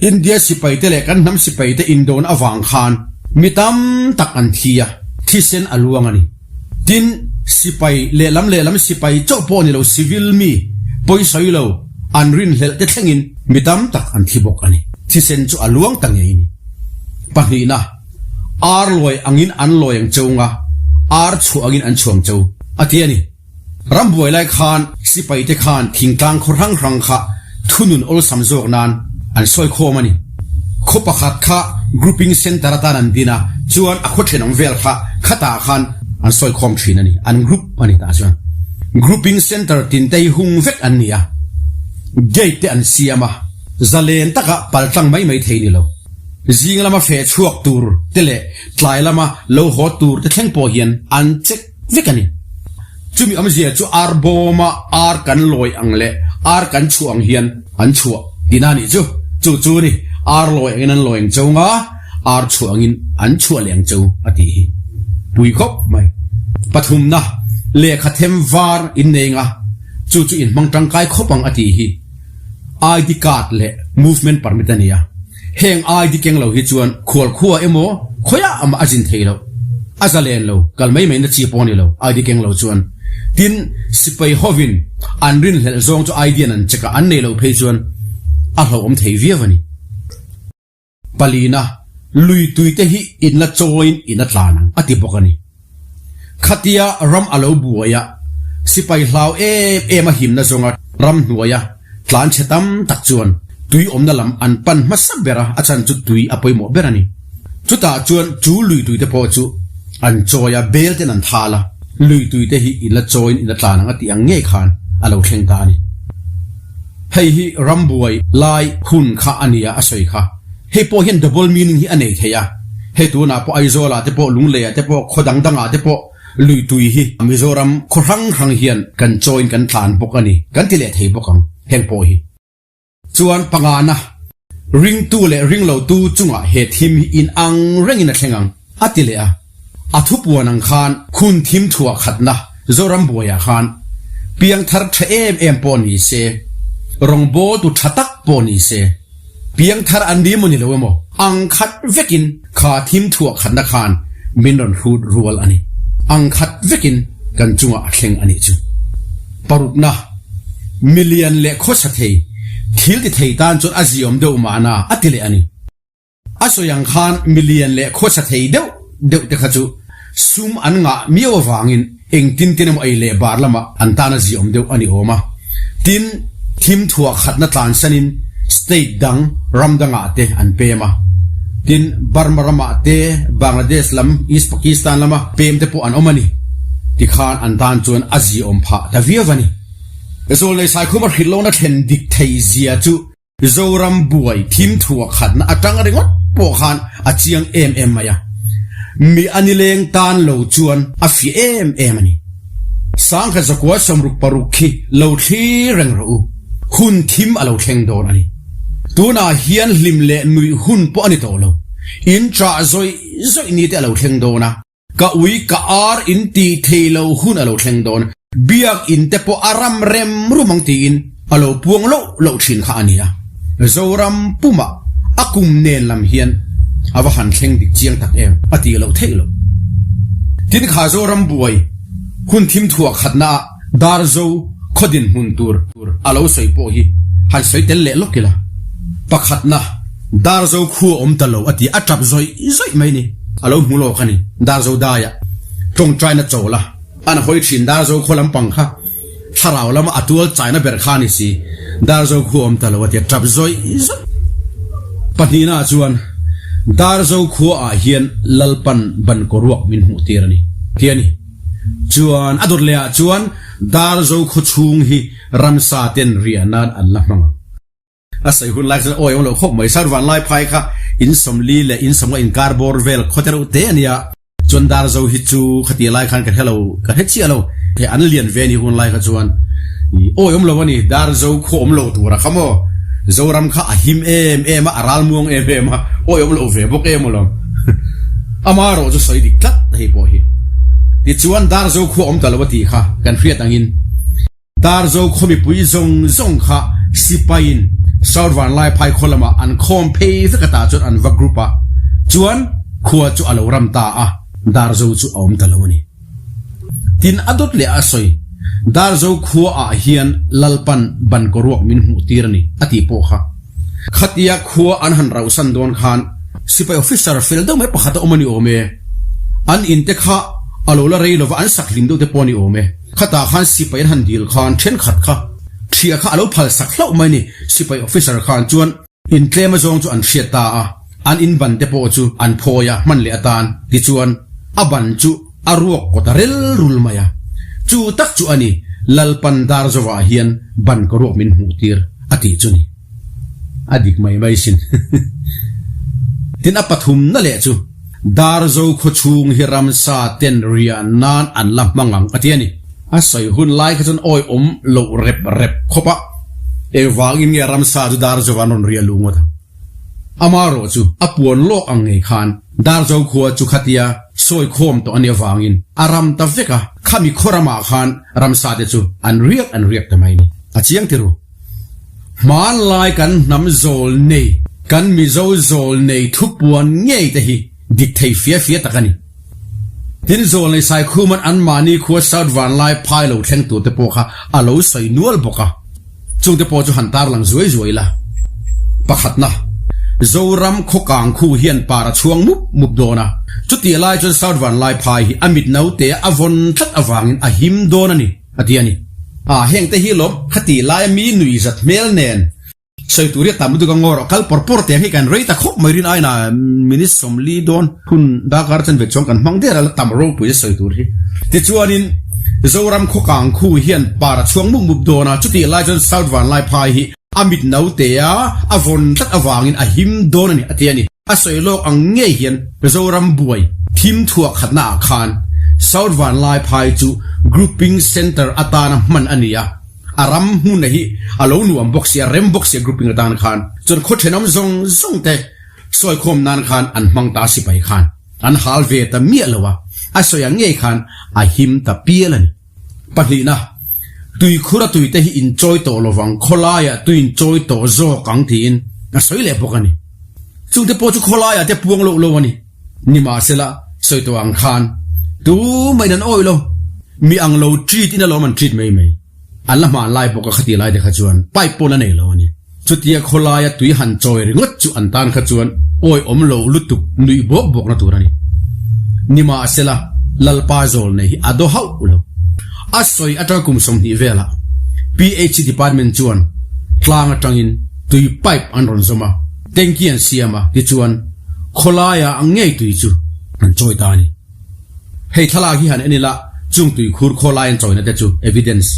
B: India sipaite leh kan hnam sipaite indona avang khan mi tam tak an thi a, thisen a luang a ni. Tin, sipai lehlam lehlam sipai chauh pawh ni lo civil mi pawisawi lo an rinhlelh te thlengin mi tam tak an thi bawk a ni. Thisen chu a luang ta ngei ni. Pahnihna. Ar lawi angin an lawi ang cheu nga, ar chhuah angin an chhuang cheu, a ti a ni. Rambuai lai khan sipaite khan thingtlang khaw hrang hrang kha thunun awlsam zawk nan an sawi khawm a ni. Khaw pakhat kha grouping centre atan an din a, chuan a khaw thenawm vel kha khatah khan an sawi khawm thin a ni, an group a ni tah chuan. Grouping centre tinte hi hung vek an ni a, gate te an siam a, zalen taka paltlang mai mai thei ni lo. Zing lama feh chhuak tur te leh tlai lama lo haw tur te thleng pawh hian an check vek a ni. Chumi awmzia chu ar bawma ar kan lawi ang leh ar kan chhuah ang hian an chhuah tihna a nih chu. Chu chu ni, ar lawi angin an lawi ang cheu nga, ar chhuah angin an chhuah leh ang cheu a tih hi. Pui khawp mai. Pathumna, lehkha them var in nei nga, chu chu inhmang tangkai khawp ang a tih hi. ID card leh movement permit a ni a. Heng ID keng lo hi chuan khualkhua emaw khawiah amah a zin thei loh. A zalen lo, kal mai mai na chi pawh a ni lo ID keng lo chuan. Tin, sipai hovin an rinhlelh zawng chu ID an an check a, an nei loh phei chuan a hlauhawm thei viau a ni. Palina, lui tuite hi in la chawiin in a tlan ang, a ti bawk a ni. Khatia ram a lo buai a, sipai hlau em em a himna zawnga ram hnuaia tlan chhe tam tak chuan tui awmna lam an pan hmasa ber a, a chan chu tui a pawimawh ber a ni. Chutah chuan chu lui tuite pawh chu an chawi a, bel ten an thal a, lui tuite hi in la chawiin in a tlan ang a tih ang ngei khan a lo thleng ta a ni. Hei hi rambuai lai hun kha a nia a sawi kha. Hei pawh hian double meaning hi a nei thei a. Hei tunah pawh Aizawlah te pawh Lungleiah te pawh khaw dang dangah te pawh lui tui hi Mizoram khaw hrang hrang hian kan chawiin kan tlan bawk a ni kan ti leh thei bawk ang heng pawh hi. Chuan pangana ringtu leh ringlotu chungah he thim hi inang rengin a thleng ang a ti leh a. A thupuan ang khan khun thim thuah khatna Zoram buaiah khan piang thar tha em em pawh ni se, rawngbawltu tha tak pawh ni se, piang thar an ni emaw ni lo emaw ang khat vekin kha thim thuah khatna khan min rawn hrut rual a ni. Ang khat vekin kan chungah a thleng a nih chu. Parukna, Milian leh khawsa thei, thil ti thei tan chuan a ziawm deuh mahna a ti leh a ni. A sawi ang khan milian leh khawsa thei deuh deuh te kha chu sum an ngah miau avangin engtin tin emaw ei leh bar lamah an tan a ziawm deuh a ni awm a. Tin, thim thuah khatna tlansanin state dang ram dangah te an pem a. Tin, Burma ramah te, Bangladesh lam, East Pakistan lama pem te pawh an awm a ni. Tikhan an tan chuan a ziawm phah ta viau a ni. Zawlnei Saikhuma hrilh lohna thlen dik thei zia chu Zoram buai thim thuah khatna atang ringawt pawh khan a chiang em em mai a, mi a nileng tan lo chuan a fiah em em a ni. Sangkhat zakua 66 khi lo thlir reng rawh u, hun thim a lo thleng dawn a ni. Tunah hian hlim leh nuih hun pawh a ni tawh lo, in chah zawih zawih ni te a lo thleng dawn a. Ka ui ka ar in tih thei lo hun a lo thleng dawn, biak in te pawh a ram rem rum ang tiin a lo puang loh loh thin kha a ni a. Zoram pumah a kum nen lam hian a va han thleng dik chiang tak em a tih loh theih loh. Tin kha Zoram buai hun thim thuah khatna ah Darzo khaw dinhmun tur a lo sawi pawh hi han sawi tel leh lawk ila. Pakhatna, Darzo khu a awm ta lo a ti a tap zawih zawih mai ni. A lo hmu lawk a ni. Darzo daia tawngtaina chawl a an hawi thin Darzo khaw lampang kha thlarau lama a tual chaina ber kha a ni si. Darzo khu a awm ta lo a ti a tap zawih zawih. Pahnihna chuan Darzo khua ah hian Lalpan ban kaw ruak min hmuh tir a ni ti a ni. Chuan a dawt leh ah chuan. Darzo khaw chhung hi ramsa ten riah nan an la hmang ang. A sawi hun lai chuan awi awm loh khawp mai. Sir Vanlaiphai kha in 40 leh in 50 inkar bawr vel khaw te reuh te a nia. Chuan Darzo hi chu khati lai khan ka hre lo, ka hre chiah lo. Hei an lian ve a ni hun lai kha chuan awi awm lo a ni. Darzo khaw awm lo tura kha maw Zoram kha a him em em a, a ral muang em em a, awi awm lo ve bawk em alawm. Ama erawh chu sawi dik tlat hei pawh hi. Tichuan Darzo khua awm ta lo a tih kha kan hriat angin. Darzo khaw mipui zawng zawng kha sipaiin South Vanlaiphai khaw lamah an khawm phei vek atah chuan an va group a, chuan khua chu a lo ram ta a, Darzo chu a awm ta lo a ni. Tin a dawt leh a sawi, Darzo khua ah hian Lalpan ban kaw ruak min hmuh tir a ni a tih pawh kha. Khatia khua an han rauhsan dawn khan sipai officer fel deuh mai pakhat a awm a ni awm e. An in te kha a lo la rei lova an sak hlim deuh te pawh a ni awm e. Khatah khan sipai an han dil khan thenkhat kha ṭhia kha a lo phal sak hlauh mai ni. Sipai officer khan chuan intlem azawng chu an hriat ta a, an in ban te pawh chu an phawi a hman leh atan tichuan a ban chu a ruak kawt a rel rul mai a. Chu tak chu a ni, Lalpan Darzova hian ban ka ruak min hmuh tir a tih chu ni. A dik mai mai sin. Tin a pathumna leh chu Darzo khaw chhung hi ramsa ten riah nan an la hmang ang a ti a ni. A sawi hun lai kha chuan awi awm loh rep rep khawp a, engvangin nge ramsa chu Darzo an rawn riah luh ngawt ang. Amaherawh chu a puan lawk ang ngei khan Darzo khua chu khatia sawi khawm tawh a nih avangin a ram ta vek a, khami khaw ramah khan ramsa te chu an riak an riak ta mai a ni. A chiang tiru. Hmanlai kan hnam zawl nei, kan Mizo zawl nei thupuan ngei te hi dik thei fia fia tak a ni. Tin, zawl nei Saikhuman anmahni khua South Vanlai phai lo thleng tur te pawh kha a lo sawi nual bawk a. Chung te pawh chu han tarlang zuai zuai la. Pakhatna, Zoram khaw kang khu hian par a chhuang mup mup dawn a. Chutih lai chuan South Vanlai phai hi a mit naute a vawn tlat avangin a him dawn a ni. A ti a ni. A, heng te hi lawm khati laia mi nui zat hmel nen sawi tur hi a tam lutuk a ngaw rawh kal pawr pawr teng hi kan rei ta khawp mai rin aina minute 40 dawn hun darkar chanve chuang kan hmang der a la tam ropui a sawi tur hi. Tichuanin Zoram khaw kang khu hian par a chhuang mup mup dawn a, chutih lai chuan South Vanlaiphai hi a mit naute a a vawn tlat avangin a him dawn a ni a ti a ni. A sawi lawk ang ngei hian Zoram buai thim thuah khatna ah khan South Vanlaiphai chu Grouping Centre atana hman a ni a, a ram hmun a hi a lo nuam bawk sia, rem bawk sia grouping atan khan chuan khaw thenawm zawng zawng te sawikhawm nan khan an hmang ta sipai khan an hal ve ta miah lo a, a sawi ang ngei khan a him ta pial a ni. Pahnihna, tuikhura tuite hi inchawi tawh lovang, khawlaiah tui inchawi tawh zawk ang tiin a sawi leh bawk a ni. Chungte pawh chu khawlaiah te puang loh lo a ni. Nimahsela, sawi tawh ang khan tumah in an awih lo. Mi ang lo treat in alawm an treat mai mai. An la hman lai bawk a khati lai te kha chuan pipe pawn a nei lo a ni. Chutia khawlaia tui han chawi ringawt chu an tan kha chuan awi awm lo lutuk nuih bawk bawkna tur a ni. Nimahsela, Lalpa zawl nei hi a daw hauh lo. A sawi atanga kum 20 velah PHC department chuan tlang atangin tui pipe an rawn zawm a, tanky an siam a, tichuan khawlaia ngei tui chu an chawi ta a ni. Hei thlalak hi han en ila chung tuikhur khawlai an chawina te chu evidence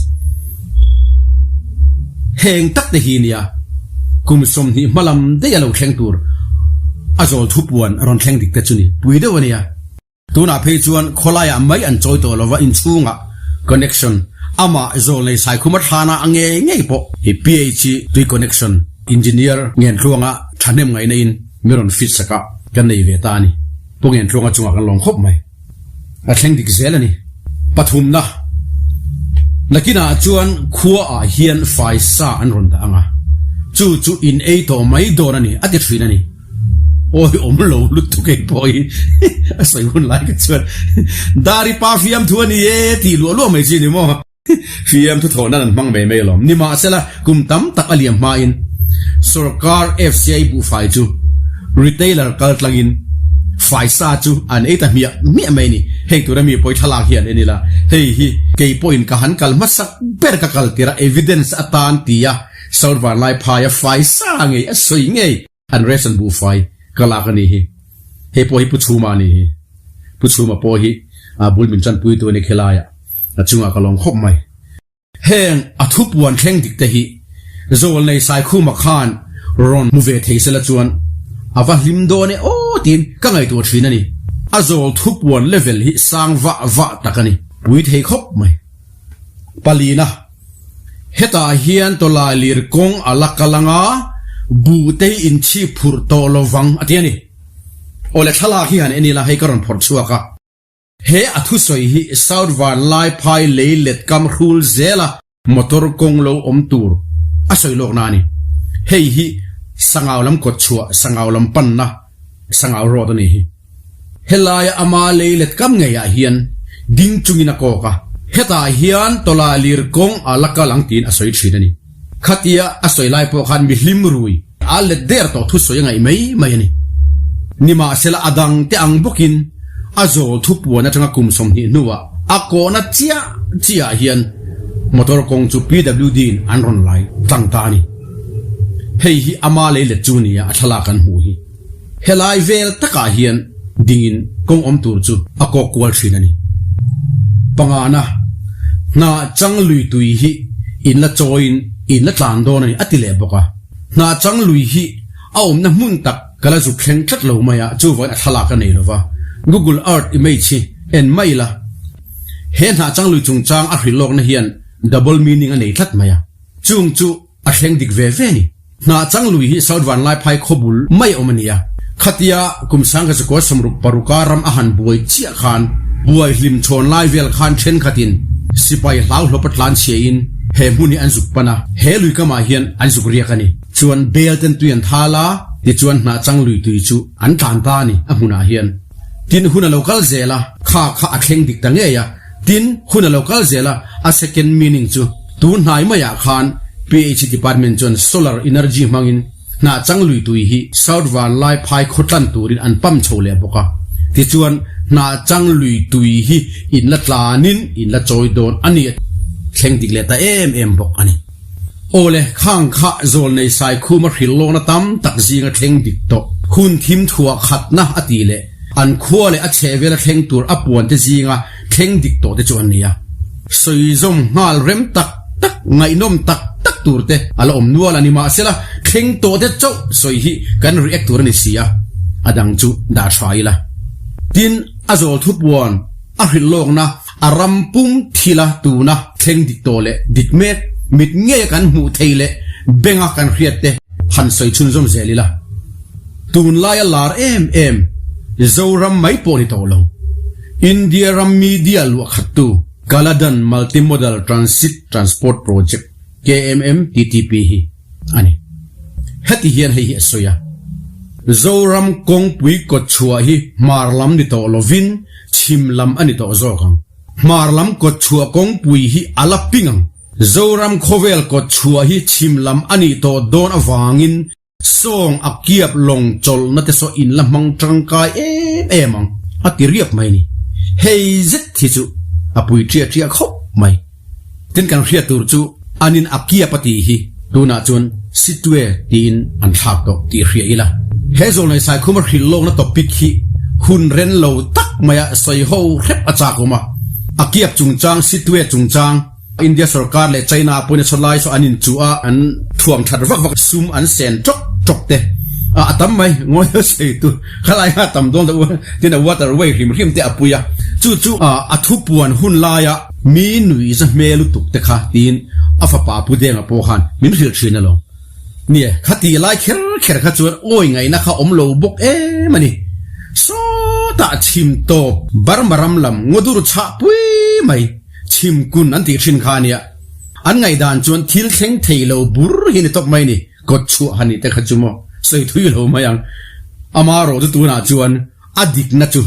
B: heng tak te hi nia kum 20 hmalam daih a lo thleng tur a zawl thupuan a rawn thleng dik te chu ni pui deuh a nia. Tunah phei chuan khawlaiah mai an chawi tawh lova inchhungah connection amah zawl nei Saikhuma thlana a ngei ngei pawh hi PH tui connection engineer Ngentluanga thahnem ngaihna in mi rawn fit sak a kan nei ve ta a ni. Pu Ngentluanga chungah kan lawm khawp mai. A thleng dik zel a ni. Pathumna, Nakinah chuan khuaah hian faisa an rawn dah ang a, chu chu in ei tawh mai dawn a ni, a ti thin a ni. Awi awm lo lutuk ei pawh hi a sawi hun lai ka chuan Dari pa fiamthu a ni e tih luah luah mai chi a ni maw? Fiam thuthawh nan an hmang mai mai alawm. Nimahsela, kum tam tak a liam hmain sorkar FCI buhfai chu retailer kal tlangin faisa chu an ei ta hmiah hmiah mai a ni. Heng tura mi pawi thlalak hi an en ila, hei hi kei pawhin ka han kal hmasak ber ka kal tir a, evidence atan tia South Vanlaiphaia faisa ngei a sawi ngei. An ration buhfai ka lak a nih hi. Hei pawh hi Pu Chhuma a nih hi. Pu Chhuma pawh hi bul min tanpuitu a ni khilaiah a chungah ka lawm khawp mai. Heng a thupuan thleng dik te hi Zawlnei Saikhuma khan rawn hmu ve thei sela chuan a va hlim dawn e aw tiin ka ngaihtuah thin a ni. A zawl thupuan level hi sang vah vah tak a ni. Pui thei khawp mai. Palina, Hetah hian tawlai lir kawng a la kal anga buh te hi inchhip phurh tawh lo vang a ti a ni. Awle thlalak hi han en ila hei ka rawn phawrh chhuak a. He a thusawi hi South Vanlaiphai lei let kam hrul zela motor kawng lo awm tur a sawi lawkna a ni. Hei hi Sangau lam kawt chhuah, Sangau lam panna Sangau Road a ni hi. Helaia ama lei let kam ngeiah hian ding chungin a kawk a, hetah hian tawlai lir kawng a la kal ang tiin a sawi thin a ni. Khatia a sawi lai pawh khan mi hlim rui a let der tawh thusawi a ngaih mai mai a ni. Nimahsela a dang te ang bawkin a zawl thupuan atanga kum 20 hnuah a kawhna chiah chiahah hian motor kawng chu PWD in an rawn lai tlang ta a ni. Hei hi ama lei let chu nia a thlalak kan hmuh hi. Helai vel takah hian dingin kawng awm tur chu a kawk kual thin a ni. Pangana, Hnah chang lui tui hi in la chawiin in la tlan dawn a ni a ti leh bawk a. Hnah chang lui hi a awmna hmun tak ka la zuk thleng tlat lo mai a, chuvain a thlalak a nei lo va. Google Earth image hi en mai ila. He hnah chang lui chungchang a hrilh lawkna hian double meaning a nei tlat mai a. Chung chu A thleng dik ve ve ni. Hnah chang lui hi South Vanlaiphai khawbul mai awm a ni a. Khatia kum sangkhat zakua 66a ram a han buai chiah khan buai hlim chhawn lai vel khan thenkhatin sipai hlauhlawp a tlan chhiain he hmun hi an zuk pan a, he lui kamah hian an zuk riak a ni. Chuan bel ten tui an thal a, tichuan hnah chang lui tui chu an tlan ta a ni a hmunah hian. Tin hun a lo kal zel a, kha kha a thleng dik ta ngei a. Tin, hun a lo kal zel a, a second meaning chu tun hnai maiah khan PHE department chuan solar energy hmangin hnah chang lui tui hi South Vanlaiphai khawtlan turin an pump chho leh bawk a. Tichuan, hnah chang lui tui hi in la tlanin in la chawi dawn a ni a thleng dik leh ta em em bawk a ni. Awle, khang kha Zawlnei Saikhuma hrilh lawkna tam tak zinga thleng dik tawh hun thim thuah khatna a tih leh An khua leh a chhehvela thleng tur a puan te zinga thleng dik tawh te chu an ni a. Sawizawm nghal rem tak tak, ngaihnawm tak tak tur te a la awm nual a ni. Mahsela, thleng tawh te chauh sawi hi kan react tur a ni si a, a dang chu dah tha ila. Tin, a zawl thupuan a hrilh lawkna a ram pum thila tuna thleng dik tawh leh dik mek, mit ngeia kan hmuh thei leh benga kan hriat te han sawi chhunzawm zel ila. Tunlaia lar em em Zoram mai pawh ni tawh lo. India ram media luahkhattu Kaladan Multimodal Transit Transport Project, KMMTTP, hi a ni. Heti hian hei hi a sawi a, Zoram kawngpui kawtchhuah hi hmar lam ni tawh lovin chhim lam a ni tawh zawk ang. Hmar lam kawtchhuah kawngpui hi a la ping ang. Zoram khawvel kawtchhuah hi chhim lam a nih tawh dawn avangin Sawng a kiap lawng chawlhna te saw in la hmang tangkai em em ang a ti riap mai ni. Hei zet hi chu a pui ṭiah ṭiah khawp mai. Tin kan hriat tur chu an in a kiap a tih hi tunah chuan Sitwe tiin an thlak tawh tih hria ila. He Zawlnei Saikhuma hrilh lawkna topic hi hun ren lo tak maia sawi ho hrep a chak awm a. A kiap chungchang Sitwe chungchang India sorkar leh China pawhin a chhaw lai saw an inchuh a, an thuam that vak vak sum an sen tawk tawk te a a tam mai ngawi deuh sei tu khalai kha a tam dawn loh tin a water way hrim hrim te a pui a chu chu a thupuan hun laia mi nui za hmel lutuk te kha tiin a fapa Pu Denga pawh khan min hrilh thin alawm. Nia, khati lai kher kher kha chuan awi ngaihna kha awm lo bawk em a ni. Sawtah chhim tawp Burma ram lam ngawdur chhah pui mai. Chhim kun an tih thin kha a nia. An ngaihdan chuan thil thleng thei lo bur hi ni tawp mai ni, kawt chhuah han nih te kha chu maw sawi thui lo mai ang. Ama rawh chu tunah chuan a dikna chu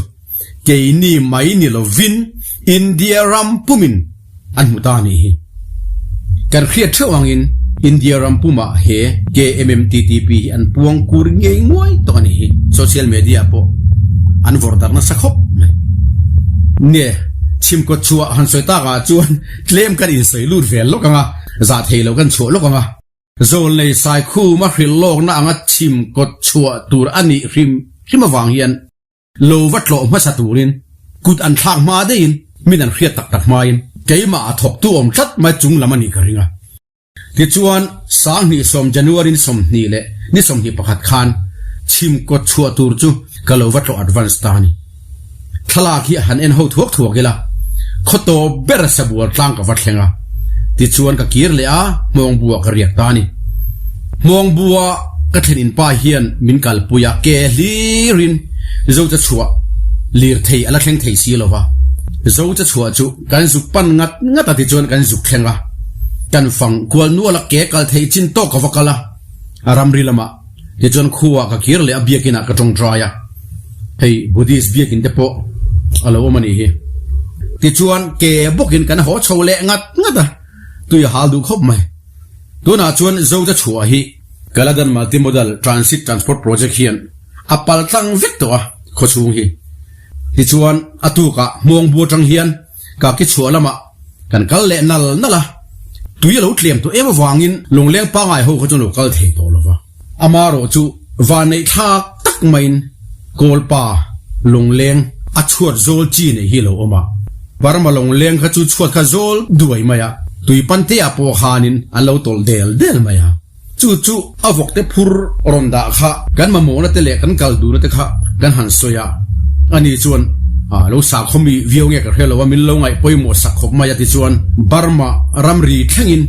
B: keini mai ni lovin India ram pumin an hmu ta a nih hi. Kan hriat theuh angin India ram pumah he KMMTTP hi an puang kur ngei nguai tawh a nih hi. Social media pawh an vawrh darh nasa khawp mai. Nge, chhimkawt chhuah han sawi takah chuan tlem kan insawi lut vel lawk ang a, zah thei lo kan chhuah lawk ang a. Zawlnei Saikhuma hrilh lawkna anga chhimkawt chhuah tur a nih hrim hrim avang hian Lo va tlawh hmasa turin kut an thlak hma deihin min an hriat tak tak hmain. Keimah a thawktu awm tlat mai chung lam a nih ka ring a. Tichuan, Sanghnih sawm January ni 20 leh ni 21 khan chhim kawt chhuah tur chu ka lo va tlawh advance ta a ni. Thlalak hi han en ho thuak thuak ila, khaw tawp ber sabual tlang ka va thleng a. Tichuan ka kir leh a, Hmawngbua ka riak ta a ni. Hmawngbua ka thlen in pa hian min kalpui a, ke hlirin Zocha chhuah lirthei a la thleng thei si lo va. Zocha chhuah chu kan zuk pan ngat ngat a tichuan kan zuk thleng a. Kan fang kual nual a ke kal thei chin tawk ka va kal a, a ramri lamah tichuan khuaah ka kir leh a biakinah ka tawngtai a, hei Buddhist biakin te pawh a lo awm a nih hi. Tichuan ke bawkin kan haw chho leh ngat ngat a, tui a hal duh khawp mai. Tunah chuan Zote chhuah hi Kaladan Multimodal Transit Transport Project hian a pal tlang vek tawh a khawchhung hi. Tichuan a tukah Hmawngbu atang hian Ka ki chhuah lamah kan kal leh nal nal a, tui a lo tlem tawh em avangin lungleng pangai ho kha chuan lo kal thei tawh lo va. Amarawh chu vanneih thlak tak maiin Kawlpa lungleng a chhuat zawl chi nei hi a lo awm a. Burma lungleng kha chu chhuat kha zawl duai mai a, tui panteah pawh khanin an lo tawlh del del mai a. Chu chu a vawkte phur rawn dah kha kan mamawhna te leh kan kal duhna te kha kan han sawi a, ani chuan a lo sakhawmi viau nge ka hre lo a, min lo ngaih pawimawh sak khawp mai a ti chuan Burma ramri thlengin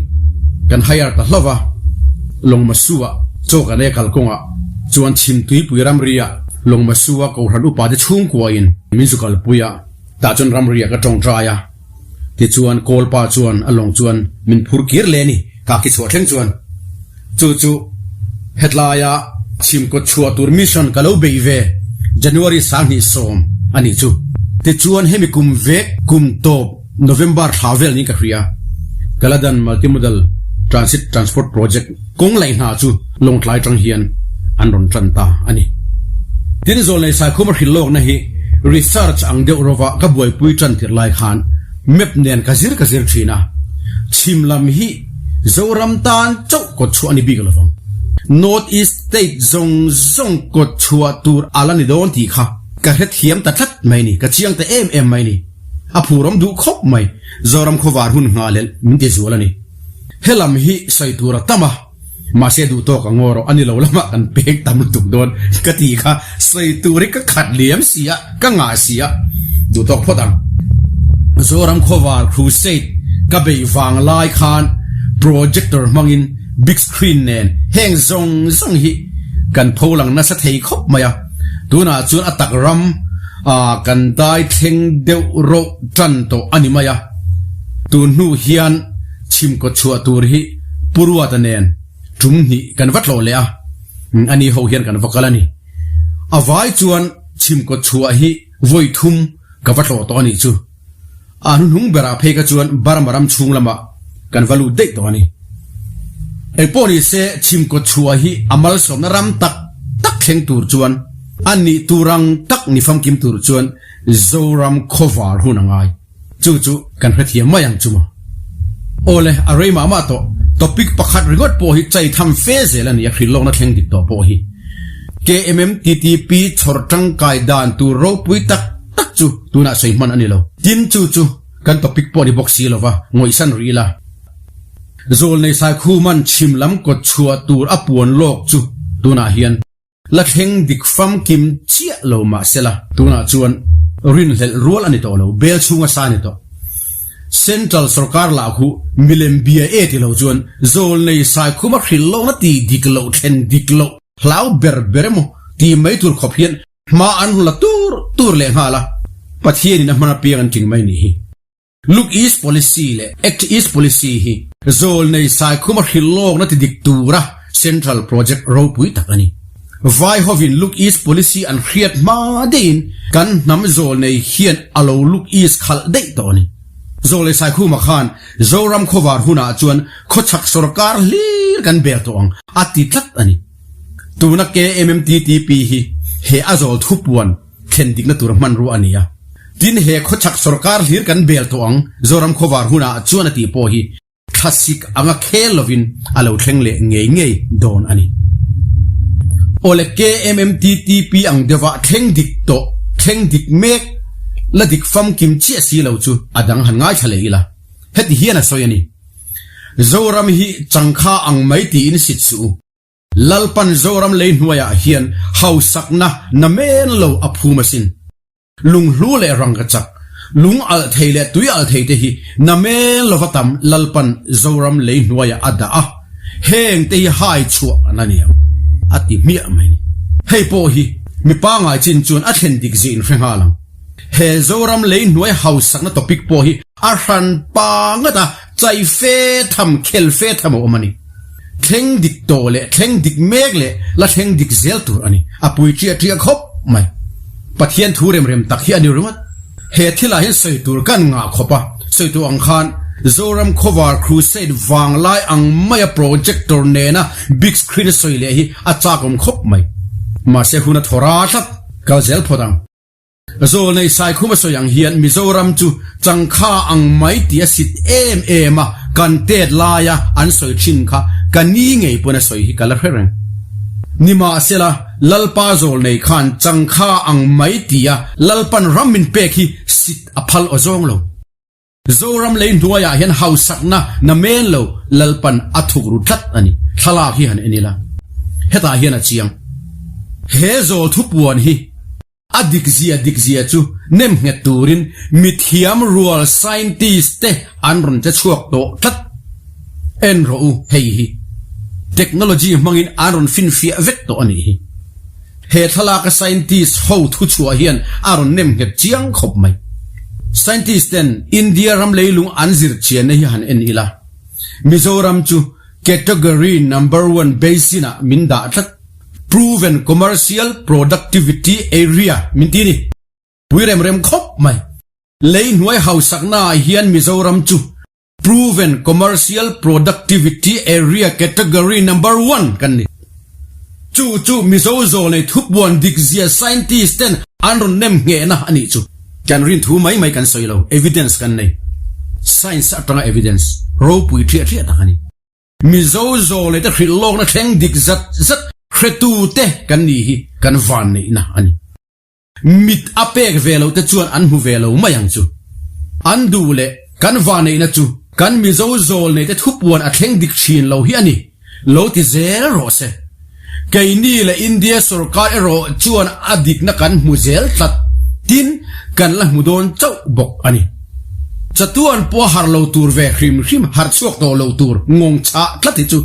B: kan hire ta hlauh a, Lawngmasua chaw kan ei kalkawngah chuan Chhimtuipui ramria Lawngmasua Kohhran upate chhungkuain min zu kalpui a, tah chuan ramriah ka tawngtai a. Tichuan Kawlpa chuan a lawng chuan min phur kir leh a ni, ka ki chhuah thleng chuan. Chu chu hetlaia chhim kawt chhuah tur mission ka lo beih ve January 2010 a nih chu. Tichuan hemi kum vek kum tawp November thla vel niin ka hria. Kaladan Multimodal Transit Transport Project kawng laih hna chu Lawngtlai tang hian an rawn tan ta a ni. Tin Zawlnei Saikhuma hrilh lawkna hi research ang deuh rova ka buaipui tan tirh lai khan map nen ka zir ka zir thin a, chhim lam hi Zoram tan chauh kawt chhuah a ni bik lovang. North East state zawng zawng kawt chhuah tur a la ni dawn tih kha ka hrethiam ta tlat mai ni, ka chiang ta em em mai ni. A phurawm duh khawp mai, Zoram khawvar hun nghah leh min ti zual a ni. He lam hi sawi tur a tam a. Mahse duh tawk a ngaw rawh a ni lo lamah kan pek tam lutuk dawn ka ti kha sawi tur hi ka khat liam si a, ka ngah si a, duh tawk phawt ang. Zoram Khawvar Crusade ka beih vang lai khan projector hmangin big screen nen heng zawng zawng hi kan pho lang nasa thei khawp mai a, tunah chuan a tak ram kan dai thleng deuh rawh tan tawh a ni mai a, tun hnu hian chhim kawt chhuah tur hi Pu Ruata nen tum hnih kan va tlawh leh a, ani ho hian kan va kal a ni. A vai chuan chhim kawt chhuah hi vawi thum ka va tlawh tawh a nih chu. A hnuhnung berah phei kha chuan Burma ram chhung lamah kan va lut daih tawh a ni. Engpawh ni se chhim kawt chhuah hi a malsawmna ram tak tak thleng tur chuan a nih tur ang tak ni famkim tur chuan Zoram khawvar hun a ngai. Chu chu kan hrethiam mai ang chu maw? Awle, a rei mah mah tawh. Topic pakhat ringawt pawh hi chai tham fe zel a ni a, hrilhlawkna thleng dik tawh pawh hi. KMMTTP chhawr tangkai dan tur ropui tak tak chu tunah sawi hman a ni lo. Tin, chu chu kan topic pawh ni bawk si lova, ngawihsan rih ila. Zawlnei Saikhuman chhim lam kawt chhuah tur a puan lawk chu tunah hian. La thleng dik famkim chiah lo mah sela, tunah chuan rinhlelh rual a ni tawh lo, bel chhunga sa a ni tawh. Central sorkar lah khu milem bia e ti lo chuan zawlnei saikhuma hrilh lohna ti dik loh thlen dik loh hlau ber ber emaw ti mai tur khawp hian hma an la tur tur leh nghal a, Pathianin a hman apiang an tling mai nih hi. Look East Policy leh Act East Policy hi zawlnei saikhuma hrilh lawkna ti dik tura central project ropui tak a ni. Vai hovin Look East Policy an hriat hma deihin kan hnam zawlnei hian a lo Look East khalh daih tawh a ni. Zawlnei Saikhuma khan Zoram khawvar hunah chuan khawchhak sawrkar hlir kan bel tawh ang a ti tlat a ni. Tuna KMMTTP hi he a zawl thupuan thlen dikna tur hmanrua a ni a. Tin, he khawchhak sawrkar hlir kan bel tawh ang, Zoram khawvar hunah chuan a tih pawh hi thlasik anga khel lovin a lo thleng leh ngei ngei dawn a ni. Awle KMMTTP ang deuhah thleng dik tawh, thleng dik mek, la dik famkim chiah si lo chu a dang han ngaithla leh ila. Heti hian a sawi a ni, Zoram hi changkha ang mai tiin sit suh u. Lalpan Zoram lei hnuaiah hian hausakna namen lo a phum asin. Lunghlu leh rangkachak, lung alh thei leh tui alh thei te hi namen lova tam Lalpan Zoram lei hnuaiah a dah a, heng te hi hai chhuah an a ni ang, a ti hmiah mai ni. Hei pawh hi mi pangai chin chuan a thlen dik zih in hre nghal ang. He Zoram lei hnuai hausakna topic pawh hi a hran pa ngat a, chai fe tham, khel fe tham a awm a ni. Thleng dik tawh leh thleng dik mek leh la thleng dik zel tur a ni. A pui ṭiah ṭiah khawp mai. Pathian thu rem rem tak hi a ni ringawt. He thilah hian sawi tur kan ngah khawp a, sawi tur ang khan Zoram Khawvar Crusade vanglai ang maia projector nena big screen a sawi leh hi a chakawm khawp mai. Mahse hun a thaw ra tlat, kal zel phawt ang. Zawlnei Saikhum a sawi ang hian Mizoram chu changkha ang mai tih a sit em em a, kan tet laia an sawi thin kha ka ni ngei pawn a sawi hi ka la hre reng. Nimahsela, Lalpa Zawlnei khan changkha ang mai tia Lalpan ram min pek hi sit a phal aw zawng lo. Zoram lei hnuaiah hian hausakna na men lo Lalpan a thuk ru tlat a ni. Thlalak hi han en ila, hetah hian a chiang. He zawl thupuan hi A dikzia dikzia chu nem nghet turin mithiam rual scientist te an rawn che chhuak tawh tlat. En rawh u hei hi. Technology hmangin an rawn finfiah vek tawh a nih hi. He thlalaka scientist ho thuchhuah hian a rawn nem nghet chiang khawp mai. Scientist ten India ram leilung an zir chianna hi han en ila, Mizoram chu category number one basin ah min dah tlat. Proven Commercial Productivity Area min ti ni. Pui rem rem khawp mai. Lei hnuai hausakna ah hian Mizoram chu Proven Commercial Productivity Area Category Number One kan ni. Chu chu Mizo zawl nei thupuan dikzia scientist ten an rawn nem nghehna a nih chu. Kan rin thu mai mai kan sawi lo, evidence kan nei. Science atanga evidence ropui ṭhiah ṭhiah tak a ni. Mizo zawl leh te hrilh lawkna thleng dik zat zat hretu te kan nih hi kan van neihna a ni. Mit a pek ve loh te chuan an hmu ve lo mai ang chu. An duh leh kan van neihna chu kan Mizo zawl nei te thupuan a thleng dik thin lo hi a ni lo ti zel rawh se. Keini leh India sorkar erawh chuan a dikna kan hmu zel tlat tin kan la hmu dawn chauh bawk a ni. Chatuan pawh har lo tur ve hrim hrim, har chhuak tawh lo tur ngawng chhah tlat hi chu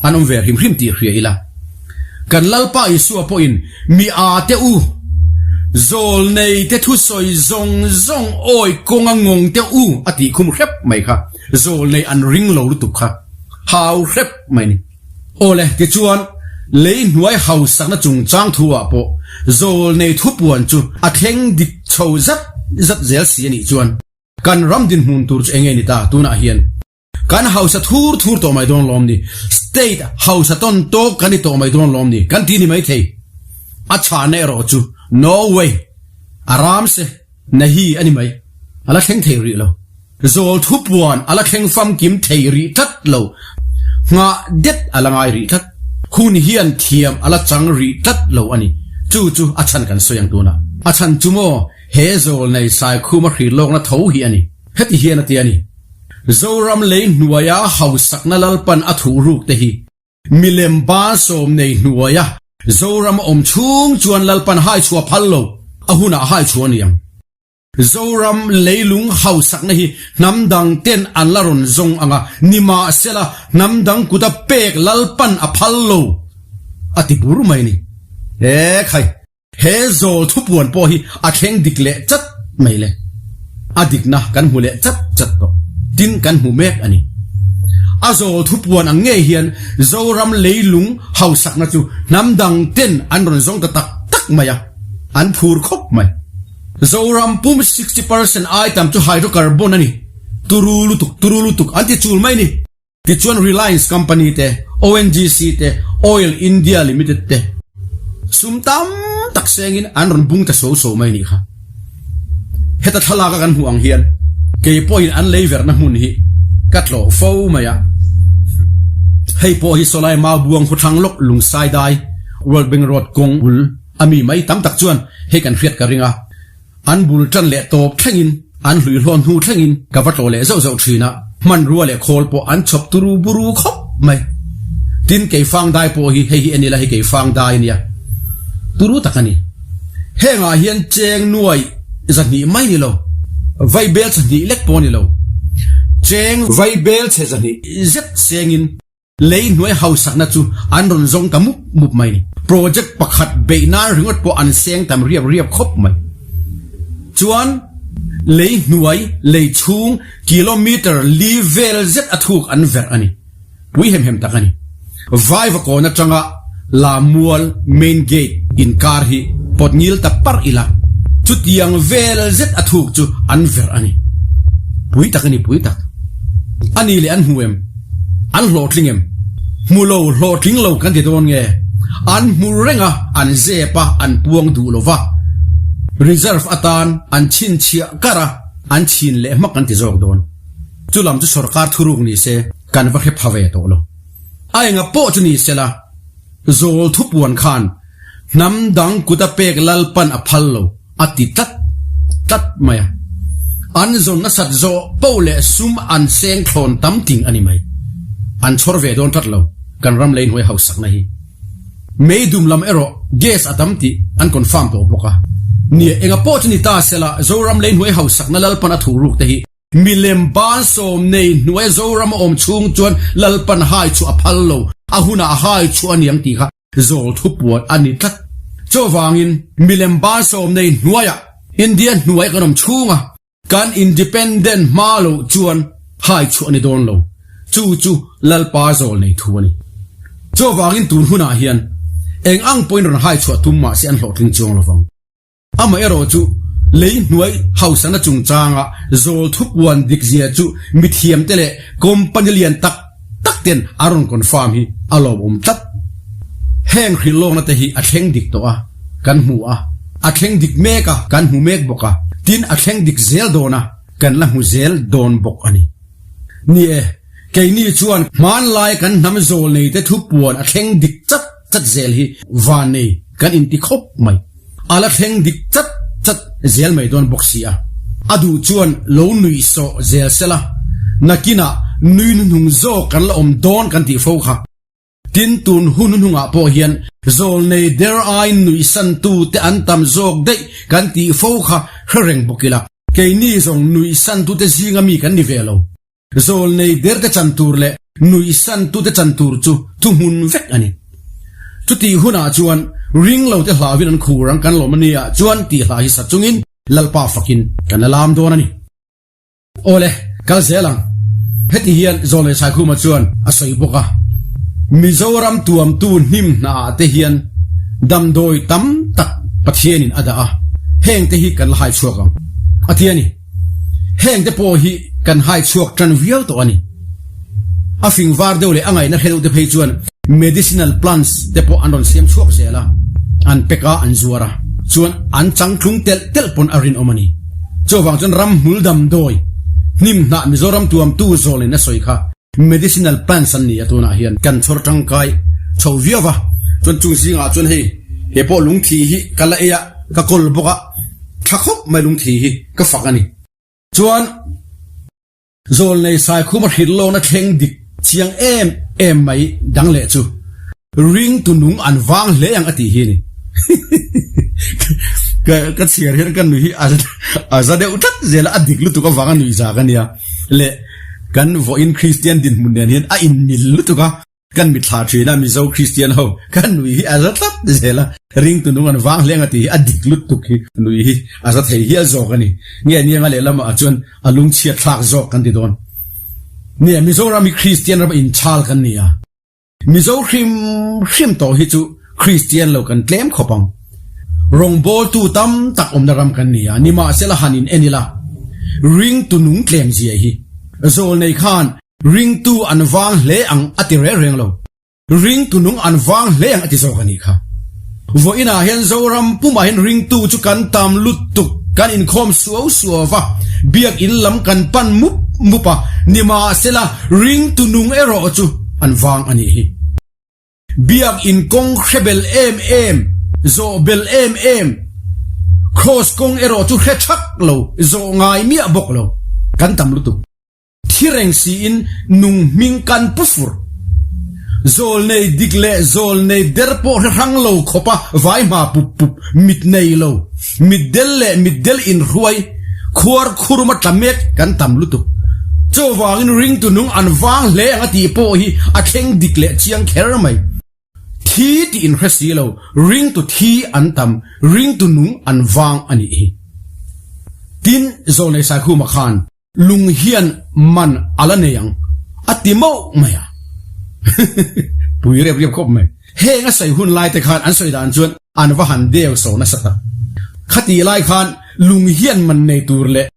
B: an awm ve hrim hrim tih hria ila. Kan Lalpa Isua pawhin mi a te u, zawlnei te thusawi zawng zawng awi kawnga ngawng te u a tih khum hrep mai kha, zawlnei an ring lo lutuk kha hau hrep mai ni. Awle, tichuan, lei hnuai hausakna chungchang thu-ah pawh zawlnei thupuan chu a thleng dik chho zat zat zel si a nih chuan kan ram dinhmun tur chu enge ni ta tunah hian kan hausa thur thur tawh mai dawn lawm ni? State hausa tawn tawk kan ni tawh mai dawn lawm ni? Kan ti ni mai thei. A chhahna erawh chu no way, a ram se na hi a ni mai, a la thleng thei rih lo. Zawl thupuan a la thleng famkim thei rih tlat lo, nghah det a la ngai rih tlat. Hun hian thiam a la chang rih tlat lo a ni. Chu chu a chhan kan sawi ang tunah. A chhan chu maw he zawl nei Saikhuma hrilhlawkna tho hi a ni. Heti hian a ti a ni. Zoram lei hnuaia hausakna Lalpan a thuh ruk te hi milem ban sawm nei hnuaia Zoram a awm chhung chuan Lalpan hai chhuah phal lo, a hunah hai chhuah a ni ang. Zoram leilung hausakna hi hnam dang ten an la rawn zawng ang a, nimahsela hnam dang kuta pek Lalpan a phal lo a ti bur mai ni. He khai, he zawl thupuan pawh hi a thleng dik leh chat mai le. A dikna kan hmu leh chat chat tawh, tin kan hmu mek a ni. A zawl thupuan ang ngei hian Zoram leilung hausakna chu hnam dang ten an rawn zawng ta tak tak mai a, an phur khawp mai. Zoram pum 60 percent ai tam chu hydrocarbon a ni. Turu lutuk, turu lutuk an ti chul mai ni. Tichuan Reliance Company te, ONGC te, Oil India Limited te sum tam tak sengin an rawn bung ta so so mai nih kha. Heta thlalaka kan hmuh ang hian kei pawhin an lei verna hmun hi ka tlawh fo mai a. Hei pawh hi sawlai Maubuang khawthlang lawk Lungsai dai World Bank Road kawng bul A mi mai tam tak chuan hei kan hriat ka ring a, an bul tan leh tawp thlengin An hluihlawn hnu thlengin ka va tlawh leh zauh zauh thin a, hmanrua leh khawl pawh an chhawp turu buru khawp mai. Tin, keifang dai pawh hi hei hi en ila hei keifang dai a nia, turu tak a ni. Hengah hian cheng nuai 200 mai ni lo, vaibel chhe hnih lek pawh a ni lo, cheng vaibel chhe 200 zet sengin, Lei hnuai hausakna chu an rawn zawng ta mup mup mai ni. Project pakhat beih nan ringawt pawh an seng tam riap riap khawp mai. Chuan lei hnuai, lei chhung kilometer li vel zet a thuk an verh a ni. Pui hem hem tak a ni. Vaivakawn atanga Lamual main gate inkar hi pawt ngil ta parh ila, chutiang vel zet a thuk chu an verh a ni. Pui tak a ni, pui tak. A ni leh an hmu em? An hlawhtling em? Hmu lo, hlawhtling lo kan ti dawn nge? An hmu reng a, an zep a, an puang duh lo va. Reserve atan an chhinchhiah kar a, an chhin leh hmak kan ti zawk dawn. Chu lam chu sorkar thuruk ni se, kan va hre pha ve tawh lo. A enga pawh chu ni sela, zawl thupuan khan hnam dang kut a pek Lalpan a phal lo. A ti tlat tlat mai a. An zawn nasat zawh poh leh sum an seng thlawn tam ting a ni mai. An chhawr ve dawn tlat lo, kan ram lei hnuai hausakna hi. Meidum lam erawh gas a tam tih an confirm tawh bawk a. Nia, enga pawh chu ni ta sela, Zoram lei hnuai hausakna Lalpan a thuhruk te hi Milem ban 90 hnuaia Zoram a awm chhung chuan Lalpan hai chu a phal lo, a hunah a hai chu a niang tih kha zawl thupuan a ni tlat. Chuvangin milem ban 90 hnuaiah India hnuai kan awm chhunga kan independent hma loh chuan hai chu a ni dawn lo, chu chu Lalpa zawl nei thu a ni. Chuvangin tun hunah hian eng ang pawhin rawn hai chhuah tum mah se an hlawhtling chuang lovang. Amaherawh chu, lei hnuai hausana chungchanga zawl thupuan dikzia chu mithiamte leh company lian tak tak ten a rawn confirm hi a lawmawm tlat. Heng hrilhlawkna te hi a thleng dik tawh a, kan hmu a, a thleng dik mek a, kan hmu mek bawk a, tin a thleng dik zel dawn a, kan la hmu zel dawn bawk a ni. Ni e, keini chuan hmanlai kan hnam zawl neite thupuan a thleng dik chat chat zel hi vannei kan inti khawp mai. A la thleng dik chat chat zel mai dawn bawk si a, a duh chuan lo nuih sawh zel sela, nakinah nui hnuhnung zawk kan la awm dawn kan tih fo kha. Tin, tun hun hnuhnungah pawh hian zawlnei der aiin nuihsantu te an tam zawk daih kan tih fo kha hre reng bawk ila, keini zawng nuihsantute zinga mi kan ni ve lo. Zawlnei derte chan tur leh nuihsantute chan tur chu thuhmun vek a ni. Chutih hunah chuan ringlote hlauhin an khur ang kan lawm a nia chuan tih hla hi sa chungin Lalpa fakin kan la lam dawn a ni. Awle, kal zel ang. Heti hian Zawlnei Saikhuma chuan a sawi bawk a, Mizoram tuamtu hnim hnaah te hian damdawi tam tak Pathianin a dah a, hengte hi kan la hai chhuak ang, a ti a ni. Heng te pawh hi kan hai chhuak tan viau tawh a ni. A fing var deuh leh a ngaihna hre deuh te phei chuan medicinal plants te pawh an rawn siam chhuak zel a, an pack a, an zuar a, chuan an changtlung telh telh pawn a rinawm a ni. Chuvang chuan ramhmul damdawi hnim hnah Mizoram tuamtu zawlin a sawi kha medicinal plants an ni a tunah hian kan chhawr tangkai chho viau va, chuan chung zingah chuan hei he pawh lungthi hi ka la ei a, ka kawl bawk a. Tha khawp mai lungthi hi ka fak a ni. Chuan Zawlnei Saikhuma hrilhlawkna thleng dik chiang em em mai dang leh chu ring tu nung an vang hle ang a tih hi a ni. Ka ka chhiar hian ka nui hi a za deuh tlat zel a, a dik lutuk avanga nui za ka nia. Leh kan vawiin Kristian dinhmun nen hian a inmil lutuk a. Kan mitthla thin a Mizo Kristian ho kan nui hi a za tlat zel a, ringtu nung an vang hleng a tih hi a dik lutuk hi nui hi a za thei hial zawk a ni. Nge nianga lehlamah chuan a lungchhiat thlak zawk kan ti dawn. Nia Mizoram hi Kristian ram inchhal kan ni a, Mizo hrim hrim tawh hi chu Kristian lo kan tlem khawp ang. Rawngbawltu tam tak awmna ram kan ni a, nimahsela han in en ila ringtu nung tlem zia hi Zawlnei khan Ringtu an vang hle ang a ti reng reng lo. Ringtu nung an vang hle ang a ti zawk a nih kha. Vawiinah hian Zoram pumah hian ringtu chu kan tam lutuk, kan inkhawm suau suau va, biakinn lam kan pan mup mup a, nimahsela ringtu nung erawh chu an vang a nih hi. Biakinn kawng hre bel em em, zawh bel em em. Kraws kawng erawh chu hre thak lo, zawh ngai miah bawk lo. Kan tam lutuk. Thi reng siin nung hming kan pu fur. Zawlnei dik leh zawlnei der pawh hre hrang lo khawpa vai hma pup pup, mit nei lo, mitdel leh mitdel inhruai, khuar khuruma tla mek kan tam lutuk. Chuvangin ringtu nung an vang hle ang a tih pawh hi a thleng dik leh chiang kher mai. Thi tih inhre si lo, ringtu thi an tam, ringtu nung an vang a nih hi. Tin, Zawlnei Saikhuma khan Lung hian man a la nei ang, a ti mauh mai a. Pui rep rep khawp mai. Heng a sawi hun lai te khan an sawi dan chuan an va han deu so nasa tak. Khati lai khan lung hian man nei tur leh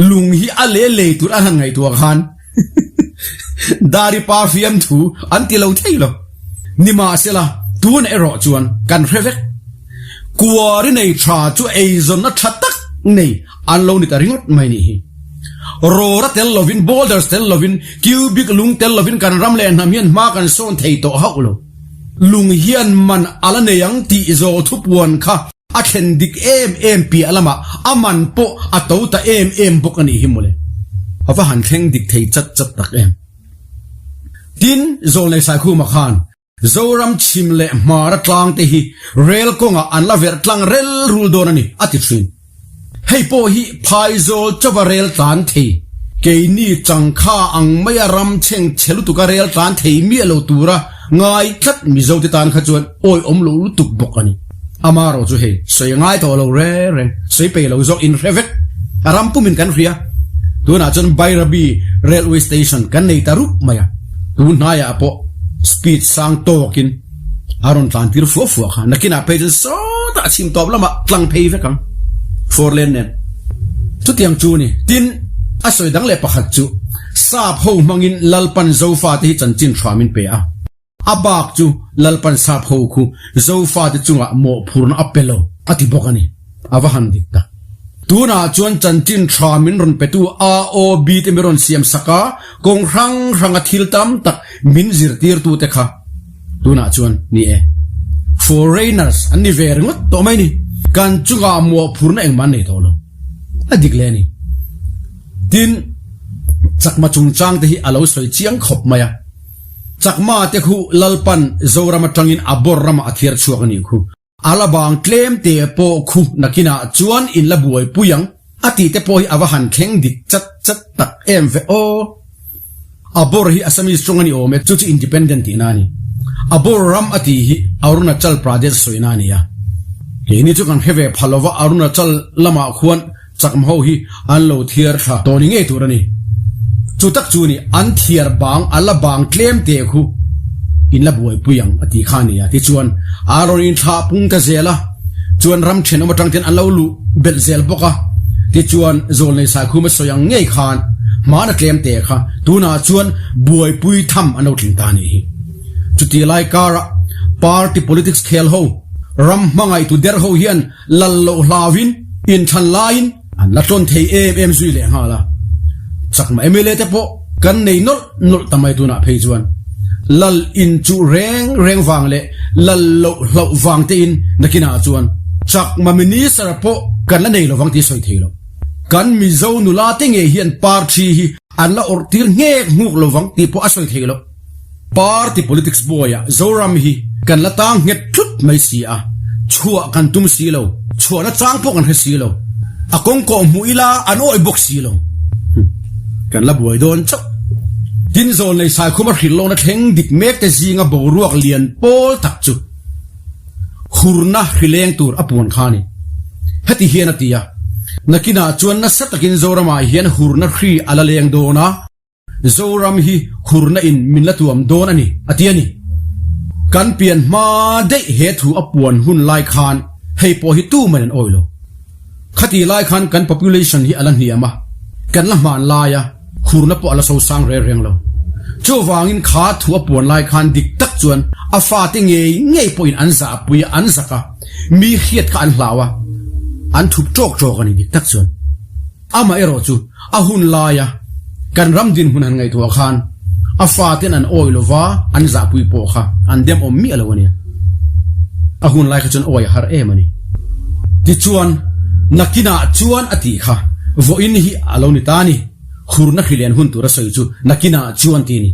B: lung hi a leh lei tur an han ngaihtuah khan Dari pa fiam thu an ti lo thei lo. Nimahsela, tun erawh chuan kan hre vek. Kuari nei tha chu eizawnna tha tak nei an lo ni ta ringawt mai nih hi. Rawra tel lovin, boulders tel lovin, cubic lung tel lovin kan ram leh hnam hian hma kan sawn thei tawh hauh lo. Lung hian man a la nei ang tih zawl thupuan kha a thlen dik em em piah lamah a man pawh a to ta em em bawk a nih hi mawle. A va han thleng dik thei chat chat tak em. Tin, Zawlnei Saikhuma khan Zoram chhim leh hmara tlang te hi rel kawngah an la verh tlang rel rul dawn a ni, a ti thin. Hei pawh hi Phaizawl chauva rel tlan thei, keini changkha ang maia ram chheng chhe lutuka rel tlan thei miah lo tura ngai tlat Mizote tan kha chuan awihawm lo lutuk bawk a ni. Amarawh chu hei sawi a ngai tawh lo reng reng, sawi pei lo zawk inhre vek. A ram pumin kan hria. Tunah chuan Bairabi Railway Station kan nei ta rup mai a. Tun hnaiah pawh speed sang tawkin a rawn tlan tir fua fua kha. Nakinah phei chuan sawtah chhim tawp lamah tlang phei vek ang, four lane nen. Chutiang chu ni. Tin, a sawi dang leh pakhat chu sap ho hmangin Lalpan Zofate hi chanchin hram in pe a. A bak chu Lalpan sap ho khu Zofate chungah mawhphurna a pe lo a ti bawk a ni. A va han dik tak. Tunah chuan chanchin tha min rawn petu AOB te mi rawn siam sak a, kawng hrang hranga thil tam tak min zirtirtute kha tunah chuan ni e. Foreigners an ni ve ringawt tawh mai ni. Kan chungah mawhphurna engmah an nei tawh lo. A dik leh a ni. Tin, chakma chungchang te hi a lo sawi chiang khawp mai a. Chakma te khu Lalpan Zoram atangin a bawr ramah a thiar chhuak a nih khu. A la bang tlem te pawh khu nakinah chuan in la buaipui ang a tih te pawh hi a va han thleng dik chat chat tak em ve aw. A bawr hi Assamese tawng a ni awm e, chu chu independent tihna a ni. A bawr ram a tih hi Arunachal Pradesh sawina a ni a. Keini chu kan hre ve pha lova Arunachal lamah khuan Chakma ho hi an lo thiar thla tawh ni ngei tur a ni. Chu tak chu ni an thiar bang a la bang tlem te khu in la buaipui ang a ti kha a ni a. Tichuan a rawn inthlah pung ta zel a, chuan ram thenawm atang ten an lo luh belh zel bawk a. Tichuan Zawlnei Saikhum a sawi ang ngei khan hmana tlem te kha tunah chuan buaipui tham an lo tling ta a nih hi. Chuti lai karah party politics khel ho, ram hmangaihtu der ho hian Lal loh hlauin inthlan laiin an la tlawn thei em em zui leh nghal a. Chakma mla te pawh kan nei nawlh nawlh ta mai tunah phei chuan lal inchuh reng reng vang leh lal loh hlauh vang tein nakinah chuan Chakma minister pawh kan la nei lovang tih sawi thei lo. Kan Mizo nula te ngei hian party hi an la awrh tir nghek nghuk lovang tih pawh a sawi thei lo. Party politics buaiah Zoram hi kan la tang nghet thut mai si a, chhuah kan tum si lo, chhuahna chang pawh kan hre si lo, a kawng kawh hmuh ila an awih bawk si lo. Kan la buai dawn chauh. Tin Zawlnei Saikhuma hrilh lohna thleng dik mek te zinga boruak lian pawl tak chu hurna hrileng tur a puan kha a ni. Heti hian a ti a, Nakinah chuan nasa takin Zoramah hian hurna hri a la leng dawn a, Zoram hi hurna in min la tuam dawn a ni, a ti a ni. Kan pian hma daih he thu a puan hun lai khan hei pawh hi tu man an awi lo. Khati lai khan kan population hi a la hniam a, kan la hman lai a, hurna pawh a la sosang reng reng lo. Chuvangin kha thu a puan lai khan dik tak chuan a fate ngei ngei pawhin an zahpui a, an zak a, mi hriat kha an hlau a, an thup tawk tawk a ni dik tak chuan. Amah erawh chu a hun laia kan ram dinhmun han ngaihtuah khan a faten an awi lova an zahpui pawh kha an dem awm miah lo a nia. A hun lai kha chuan awi a har em a ni. Tichuan, Nakinah chuan a tih kha vawiin hi a lo ni ta a ni. Hurna hrilen hun tur a sawi chu nakinah chuan ti a ni.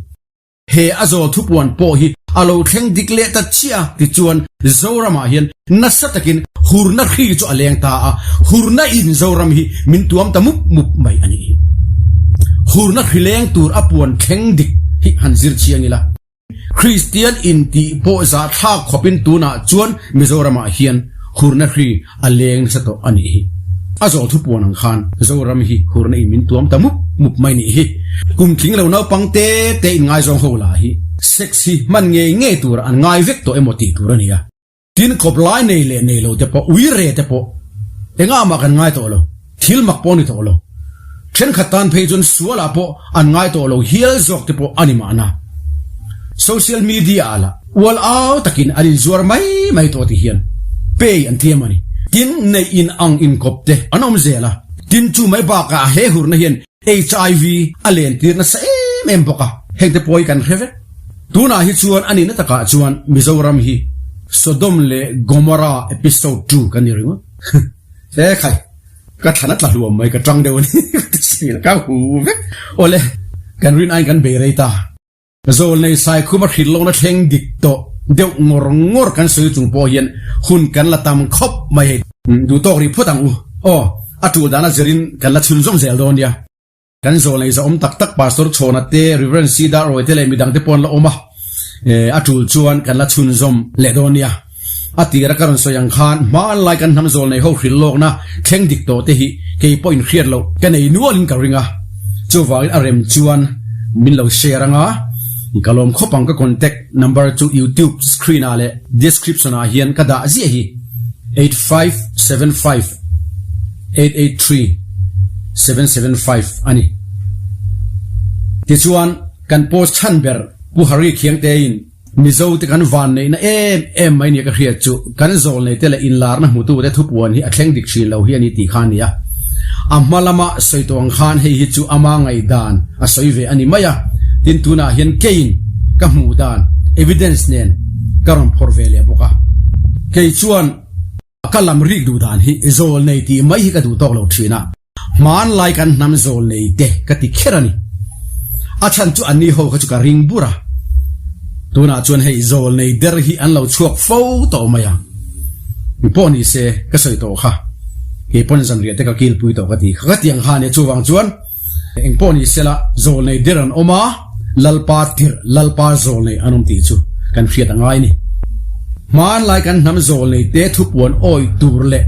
B: He a zawl thupuan pawh hi a lo thleng dik leh ta chiah a, tichuan Zoramah hian nasa takin hurna hri chu a leng ta a, hurna in Zoram hi min tuam ta mup mup mai a nih hi. Hurna hri leng tur a puan thleng dik hi han zir chiang ila. Kristian intih pawh zahthlak khawpin tunah chuan Mizoramah hian hurna hri a leng nasa tawh a nih hi. A zawh thupuan ang khan Zoram hi hurna in min tuam ta mup mup mai nih hi. Kum tling lo naupang te te in ngaizawng ho lah hi sex hi hman ngei ngei tur an ngai vek tawh emaw tih tur a ni a. Tin kawp lai nei leh nei lo te pawh ui re te pawh engah mah kan ngai tawh lo, thil mak pawh a ni tawh lo. Thenkhat tan phei chuan sualah pawh an ngai tawh lo hial zawk te pawh a ni mahna. Social media ah lah ual au takin an inzuar mai mai tawh ti hian pay an tlem a ni. Tin neih in ang inkawp te an awm zel a, tin chu mai bakah a he hurna hian HIV a lentir nasa em em bawk a, hengte pawh hi kan hre vek. Tunah hi chuan a nihna takah chuan Mizoram hi Sodom leh Gomorrah episode ii kan ni ringawt. He khai, ka thlan a tla hluam mai, ka tang deuh a ni, ka ti sin a, ka hu vek. Awle, kan rin aiin kan bei rei ta. Zawlnei Saikhum a hrilh lohna thleng dik tawh deuh ngawr ngawr kan sawi chung pawh hian hun kan la tam khawp mai hei. Duh tawk rih phawt ang u. Aw, a tul dana zirin kan la chhunzawm zel dawn nia. Kan zawlnei zahawm tak tak Pastor Chhawna te, Rev. Cedar Roy te leh midang te pawh an la awm a, a tul chuan kan la chhunzawm leh dawn nia. A tira ka rawn sawi ang khan hmanlai kan hnam zawlnei ho hrilh lawkna thleng dik tawh te hi kei pawh inhriat loh ka nei nualin ka ring a, chuvangin a rem chuan min lo share anga ka lawm khawp ang ka contact number chu youtube screen ah leh description ah hian ka dah ziah hi 8575 883 775 a ni. Tichuan kan post chhan ber Pu Harry Khiangtein Mizo te kan van neihna em em mai nia ka hriat chu kan zawlnei te leh inlarna hmutu te thupuan hi a thleng dik thin lo hi a ni tih kha a ni a. A hma lama sawi tawh ang khan hei hi chu ama ngaihdan a sawi ve a ni mai a, tin tunah hian keiin ka hmuh dan evidence nen ka rawn phawrh ve leh bawk a. Kei chuan ka lam rik duh dan hi zawlnei tih mai hi ka duh tawk lo thin a. Hmanlai kan hnam zawl nei te ka ti kher a ni. A chhan chu anni ho kha chu ka ring bur a. Tunah chuan hei zawl nei der hi an lo chhuak fo tawh mai a. Mi pawh ni se ka sawi tawh kha. Kei pawn zanriah te ka kilpui tawh ka ti kha. Ka ti ang kha a nia chuvang chuan eng pawh ni sela zawl nei der an awm a, Lalpa tirh, Lalpa zawl nei an awm tih chu kan hriat a ngai a ni. Hmanlai kan hnam zawl nei te thupuan awi tur leh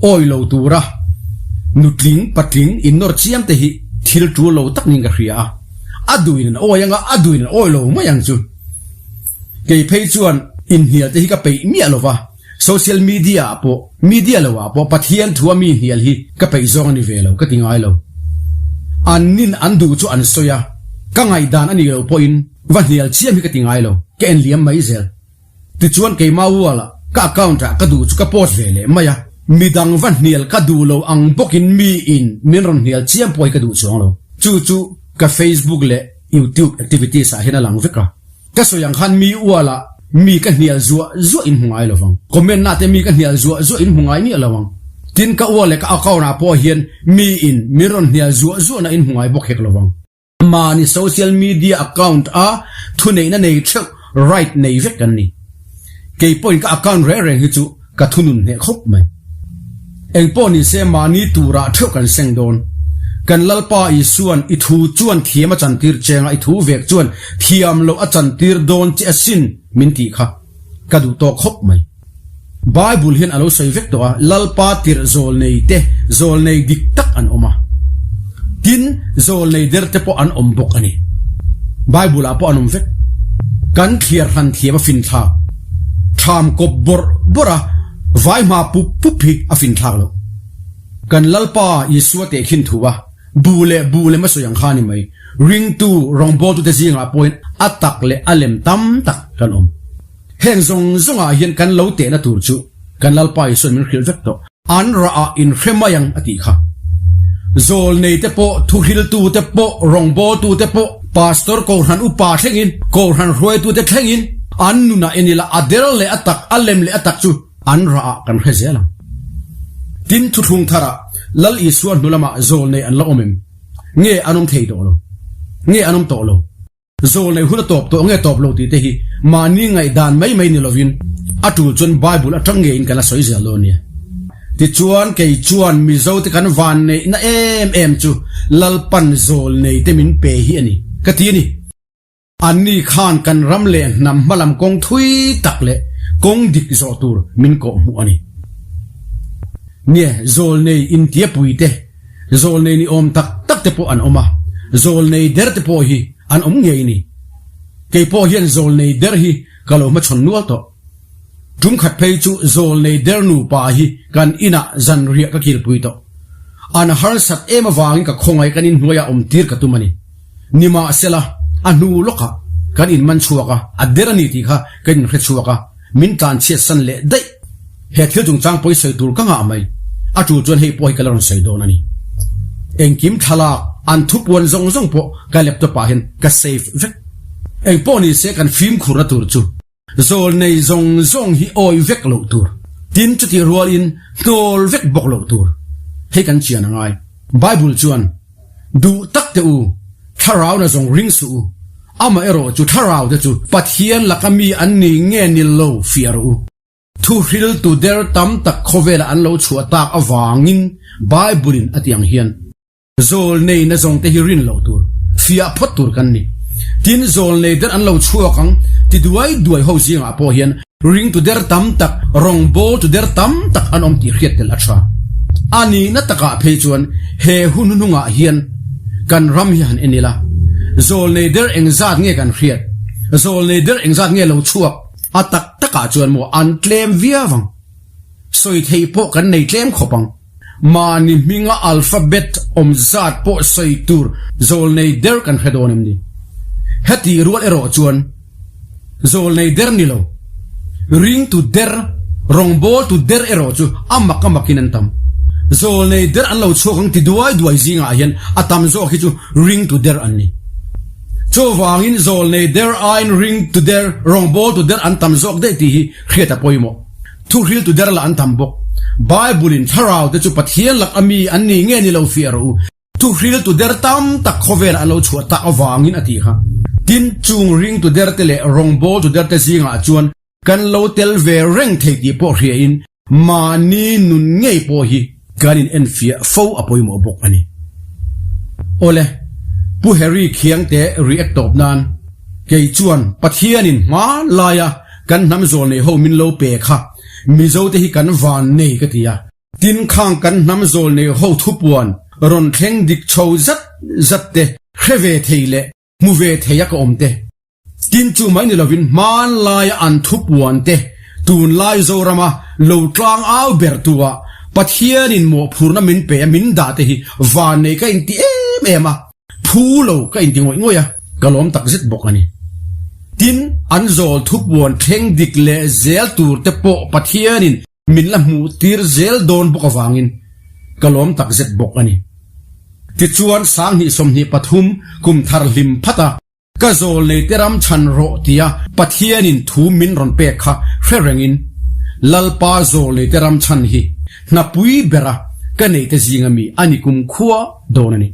B: awi lo tura nutling, patling innawr chiam te hi thil tul lo tak niin ka hria a, a duin an awi anga a duin an awi lo mai ang chu. Kei phei chuan inhnial te hi ka peih miah lo va, social media ah pawh, media lo ah pawh Pathian thua mi hnial hi ka peih zawng a ni ve lo ka ti ngai lo. An nin an duh chu an sawi a, ka ngaihdan a nih loh pawhin va hnial chiam hi ka ti ngai lo, ka enliam mai zel. Tichuan keimah wall ah ka account ah ka duh chu ka post ve leh mai a, midang va hnial ka duh lo ang bawkin mi in min rawn hnial chiam pawh hi ka duh chuang lo. Chu chu ka Facebook leh YouTube activities ah hian a lang vek a. Ka sawi ang khan mi wall ah mi ka hnial zuah zuah in hmu ngai lo vang. Comment ah te mi ka hnial zuah zuah in hmu ngai miah lo ang. Tin ka wall leh ka account ah pawh hian mi in min rawn hnial zuah zuah na in hmu ngai bawk hek lo vang. Mahni social media account a thuneihna nei theuh right nei vek kan ni. Kei pawhin ka account reng reng hi chu ka thunun hneh khawp mai. Engpawh ni se mahni turah theuh kan seng dawn. Kan Lalpa Isuan i thu chuan thiam a chantir chenga i thu vek chuan thiam loh a chantir dawn che asin min tih kha ka duh tawk khawp mai. Bible hian a lo sawi vek tawh a, Lalpa tirh zawlnei te, zawlnei dik tak an awm a. Tin, zawlnei der te pawh an awm bawk a ni. Bible ah pawh an awm vek. Kan thliar hran thiam a finthlak. Tham kawp bawrh bawrh a, vai hma pup pup hi a finthlak loh. Kan Lalpa Isua tehkhin thu a, bu leh bu lem a sawi ang kha a ni mai. Ringtu, rawngbawltute zingah pawhin a tak leh a lem tam tak kan awm. Heng zawng zawngah hian kan lo tehna tur chu kan Lalpa Isuan min hrilh vek tawh. An rah ah in hre mai ang a tih kha. Zawlnei te pawh, thuhriltu te pawh, rawngbawltu te pawh, pastor kohhran upa thlengin, kohhran hruaitu te thlengin an nunah en ila a der leh a tak, a lem leh a tak chu an rah ah kan hre zel ang. Tin, thuthlung tharah Lal Isua hnu lamah zawlnei an la awm em? Nge an awm thei tawh lo? Nge an awm tawh lo? Zawlnei hun a tawp tawh nge tawp lo tih te hi mahni ngaihdan mai mai ni lovin a tul chuan Bible atang ngeiin kan la sawi zel dawn nia. Tichuan kei chuan Mizote kan vanneihna em em chu Lalpan zawlnei te min pe hi a ni ka ti a ni. Anni khan kan ram leh hnam hmalam kawng thui tak leh kawng dik zawh tur min kawhhmuh a ni. Nia, zawlnei intiapui te Zawlnei ni awm tak tak te pawh an awm a, zawlnei der te pawh hi an awm ngei ni. Kei pawh hian zawlnei der hi ka lo hmachhawn nual tawh. Tum khat phei chu zawlnei der nupa hi kan inah zanriah ka kilpui tawh. An harsat em avangin ka khawngaih kan inhnuaiah awm tir ka tum a ni. Nimahsela, a hnu lawkah kan inman chhuak a, a der a ni tih kha kan inhre chhuak a, min tlanchhiat san leh daih. He thil chungchang pawi sawi tur ka ngah mai. A tul chuan hei pawh hi ka la rawn sawi dawn a ni. Engkim thlalak, an thupuan zawng zawng pawh ka laptop ah hian ka save vek. Engpawh ni se kan fimkhurna tur chu zawl nei zawng zawng hi awi vek loh tur. Tin chutih rualin hnawl vek bawk loh tur. Hei kan chian a ngai. Bible chuan. Duh tak teh u, thlarau na zawng ring suh u. Amah erawh chu thlarau te chu Pathian laka mi an ni nge ni lo fiah rawh u. Thuhriltu der tam tak khawvela an lo chhuah tak avangin Bible in a ti ang hian, Zawlnei na zawng te hi rin loh tur, fiah phawt tur kan ni. Tin, zawlnei der an lo chhuak ang ti duai duai ho zingah pawh hian Ringtu der tam tak, rawngbawltu der tam tak an awm tih hriat tel a tha. A nihna takah phei chuan he hun hnungah hian kan ram hi han en ila, zawlnei der engzat nge kan hriat, zawlnei der engzat nge lo chhuak, a tak takah chuan maw an tlem viau ang. Sawi theih pawh kan nei tlem khawp ang. Mahni hminga alphabet awm zat pawh sawi tur zawlnei der kan hre dawn em ni? Heti rual erawh chuan zawlnei der ni lo, ringtu der, rawngbawltu der erawh chu a mak a makin an tam. Zawlnei der an lo chhuak ang ti duai duai zingah hian a tam zawk hi chu ringtu der an ni. Chuvangin zawlnei der aiin ringtu der, rawngbawltu der an tam zawk daih tih hi hriat a pawimawh. Thuhriltu der lah an tam bawk. Bible-in thlarau te chu Pathian lak a mi an ni nge ni lo fiah rawh u. Thuhriltu der tam tak khawvelah an lo chhuah tak avangin a ti kha. Tin, chung ringtu der te leh rawngbawltu der te zingah chuan kan lo tel ve reng thei tih pawh hriain mahni nun ngei pawh hi kan in enfiah fo a pawimawh bawk a ni. Awle, Pu Harry Khiangte react tawp nan kei chuan Pathianin hmanlaia Kan hnam zawl nei ho min lo pe kha Mizo te hi kan van nei ka ti a. Tin khang kan hnam zawl nei ho thupuan rawn thleng dik chho zat zat te hre ve thei leh hmu ve thei a ka awm te. Tin chu mai ni lovin hmanlaia an thupuan te tunlai Zorama lo tlang au ber tu ah Pathianin mawhphurna min pe a min dah te hi van nei ka inti em em a. Phu lo ka inti ngawih ngawih a, ka lawm tak zet bawk a ni. Tin, an zawl thupuan thleng dik leh zel tur te pawh Pathianin min la hmuh tir zel dawn bawk avangin ka lawm tak zet bawk a ni. Tichuan, 2023 kum thar hlim phat a, Ka zawl nei te ram chhan rawh tia Pathianin thu min rawn pek kha hre rengin Lalpa zawl nei te ram chhan hi hnapui bera ka nei te zinga mi a ni kumkhua dawn a ni.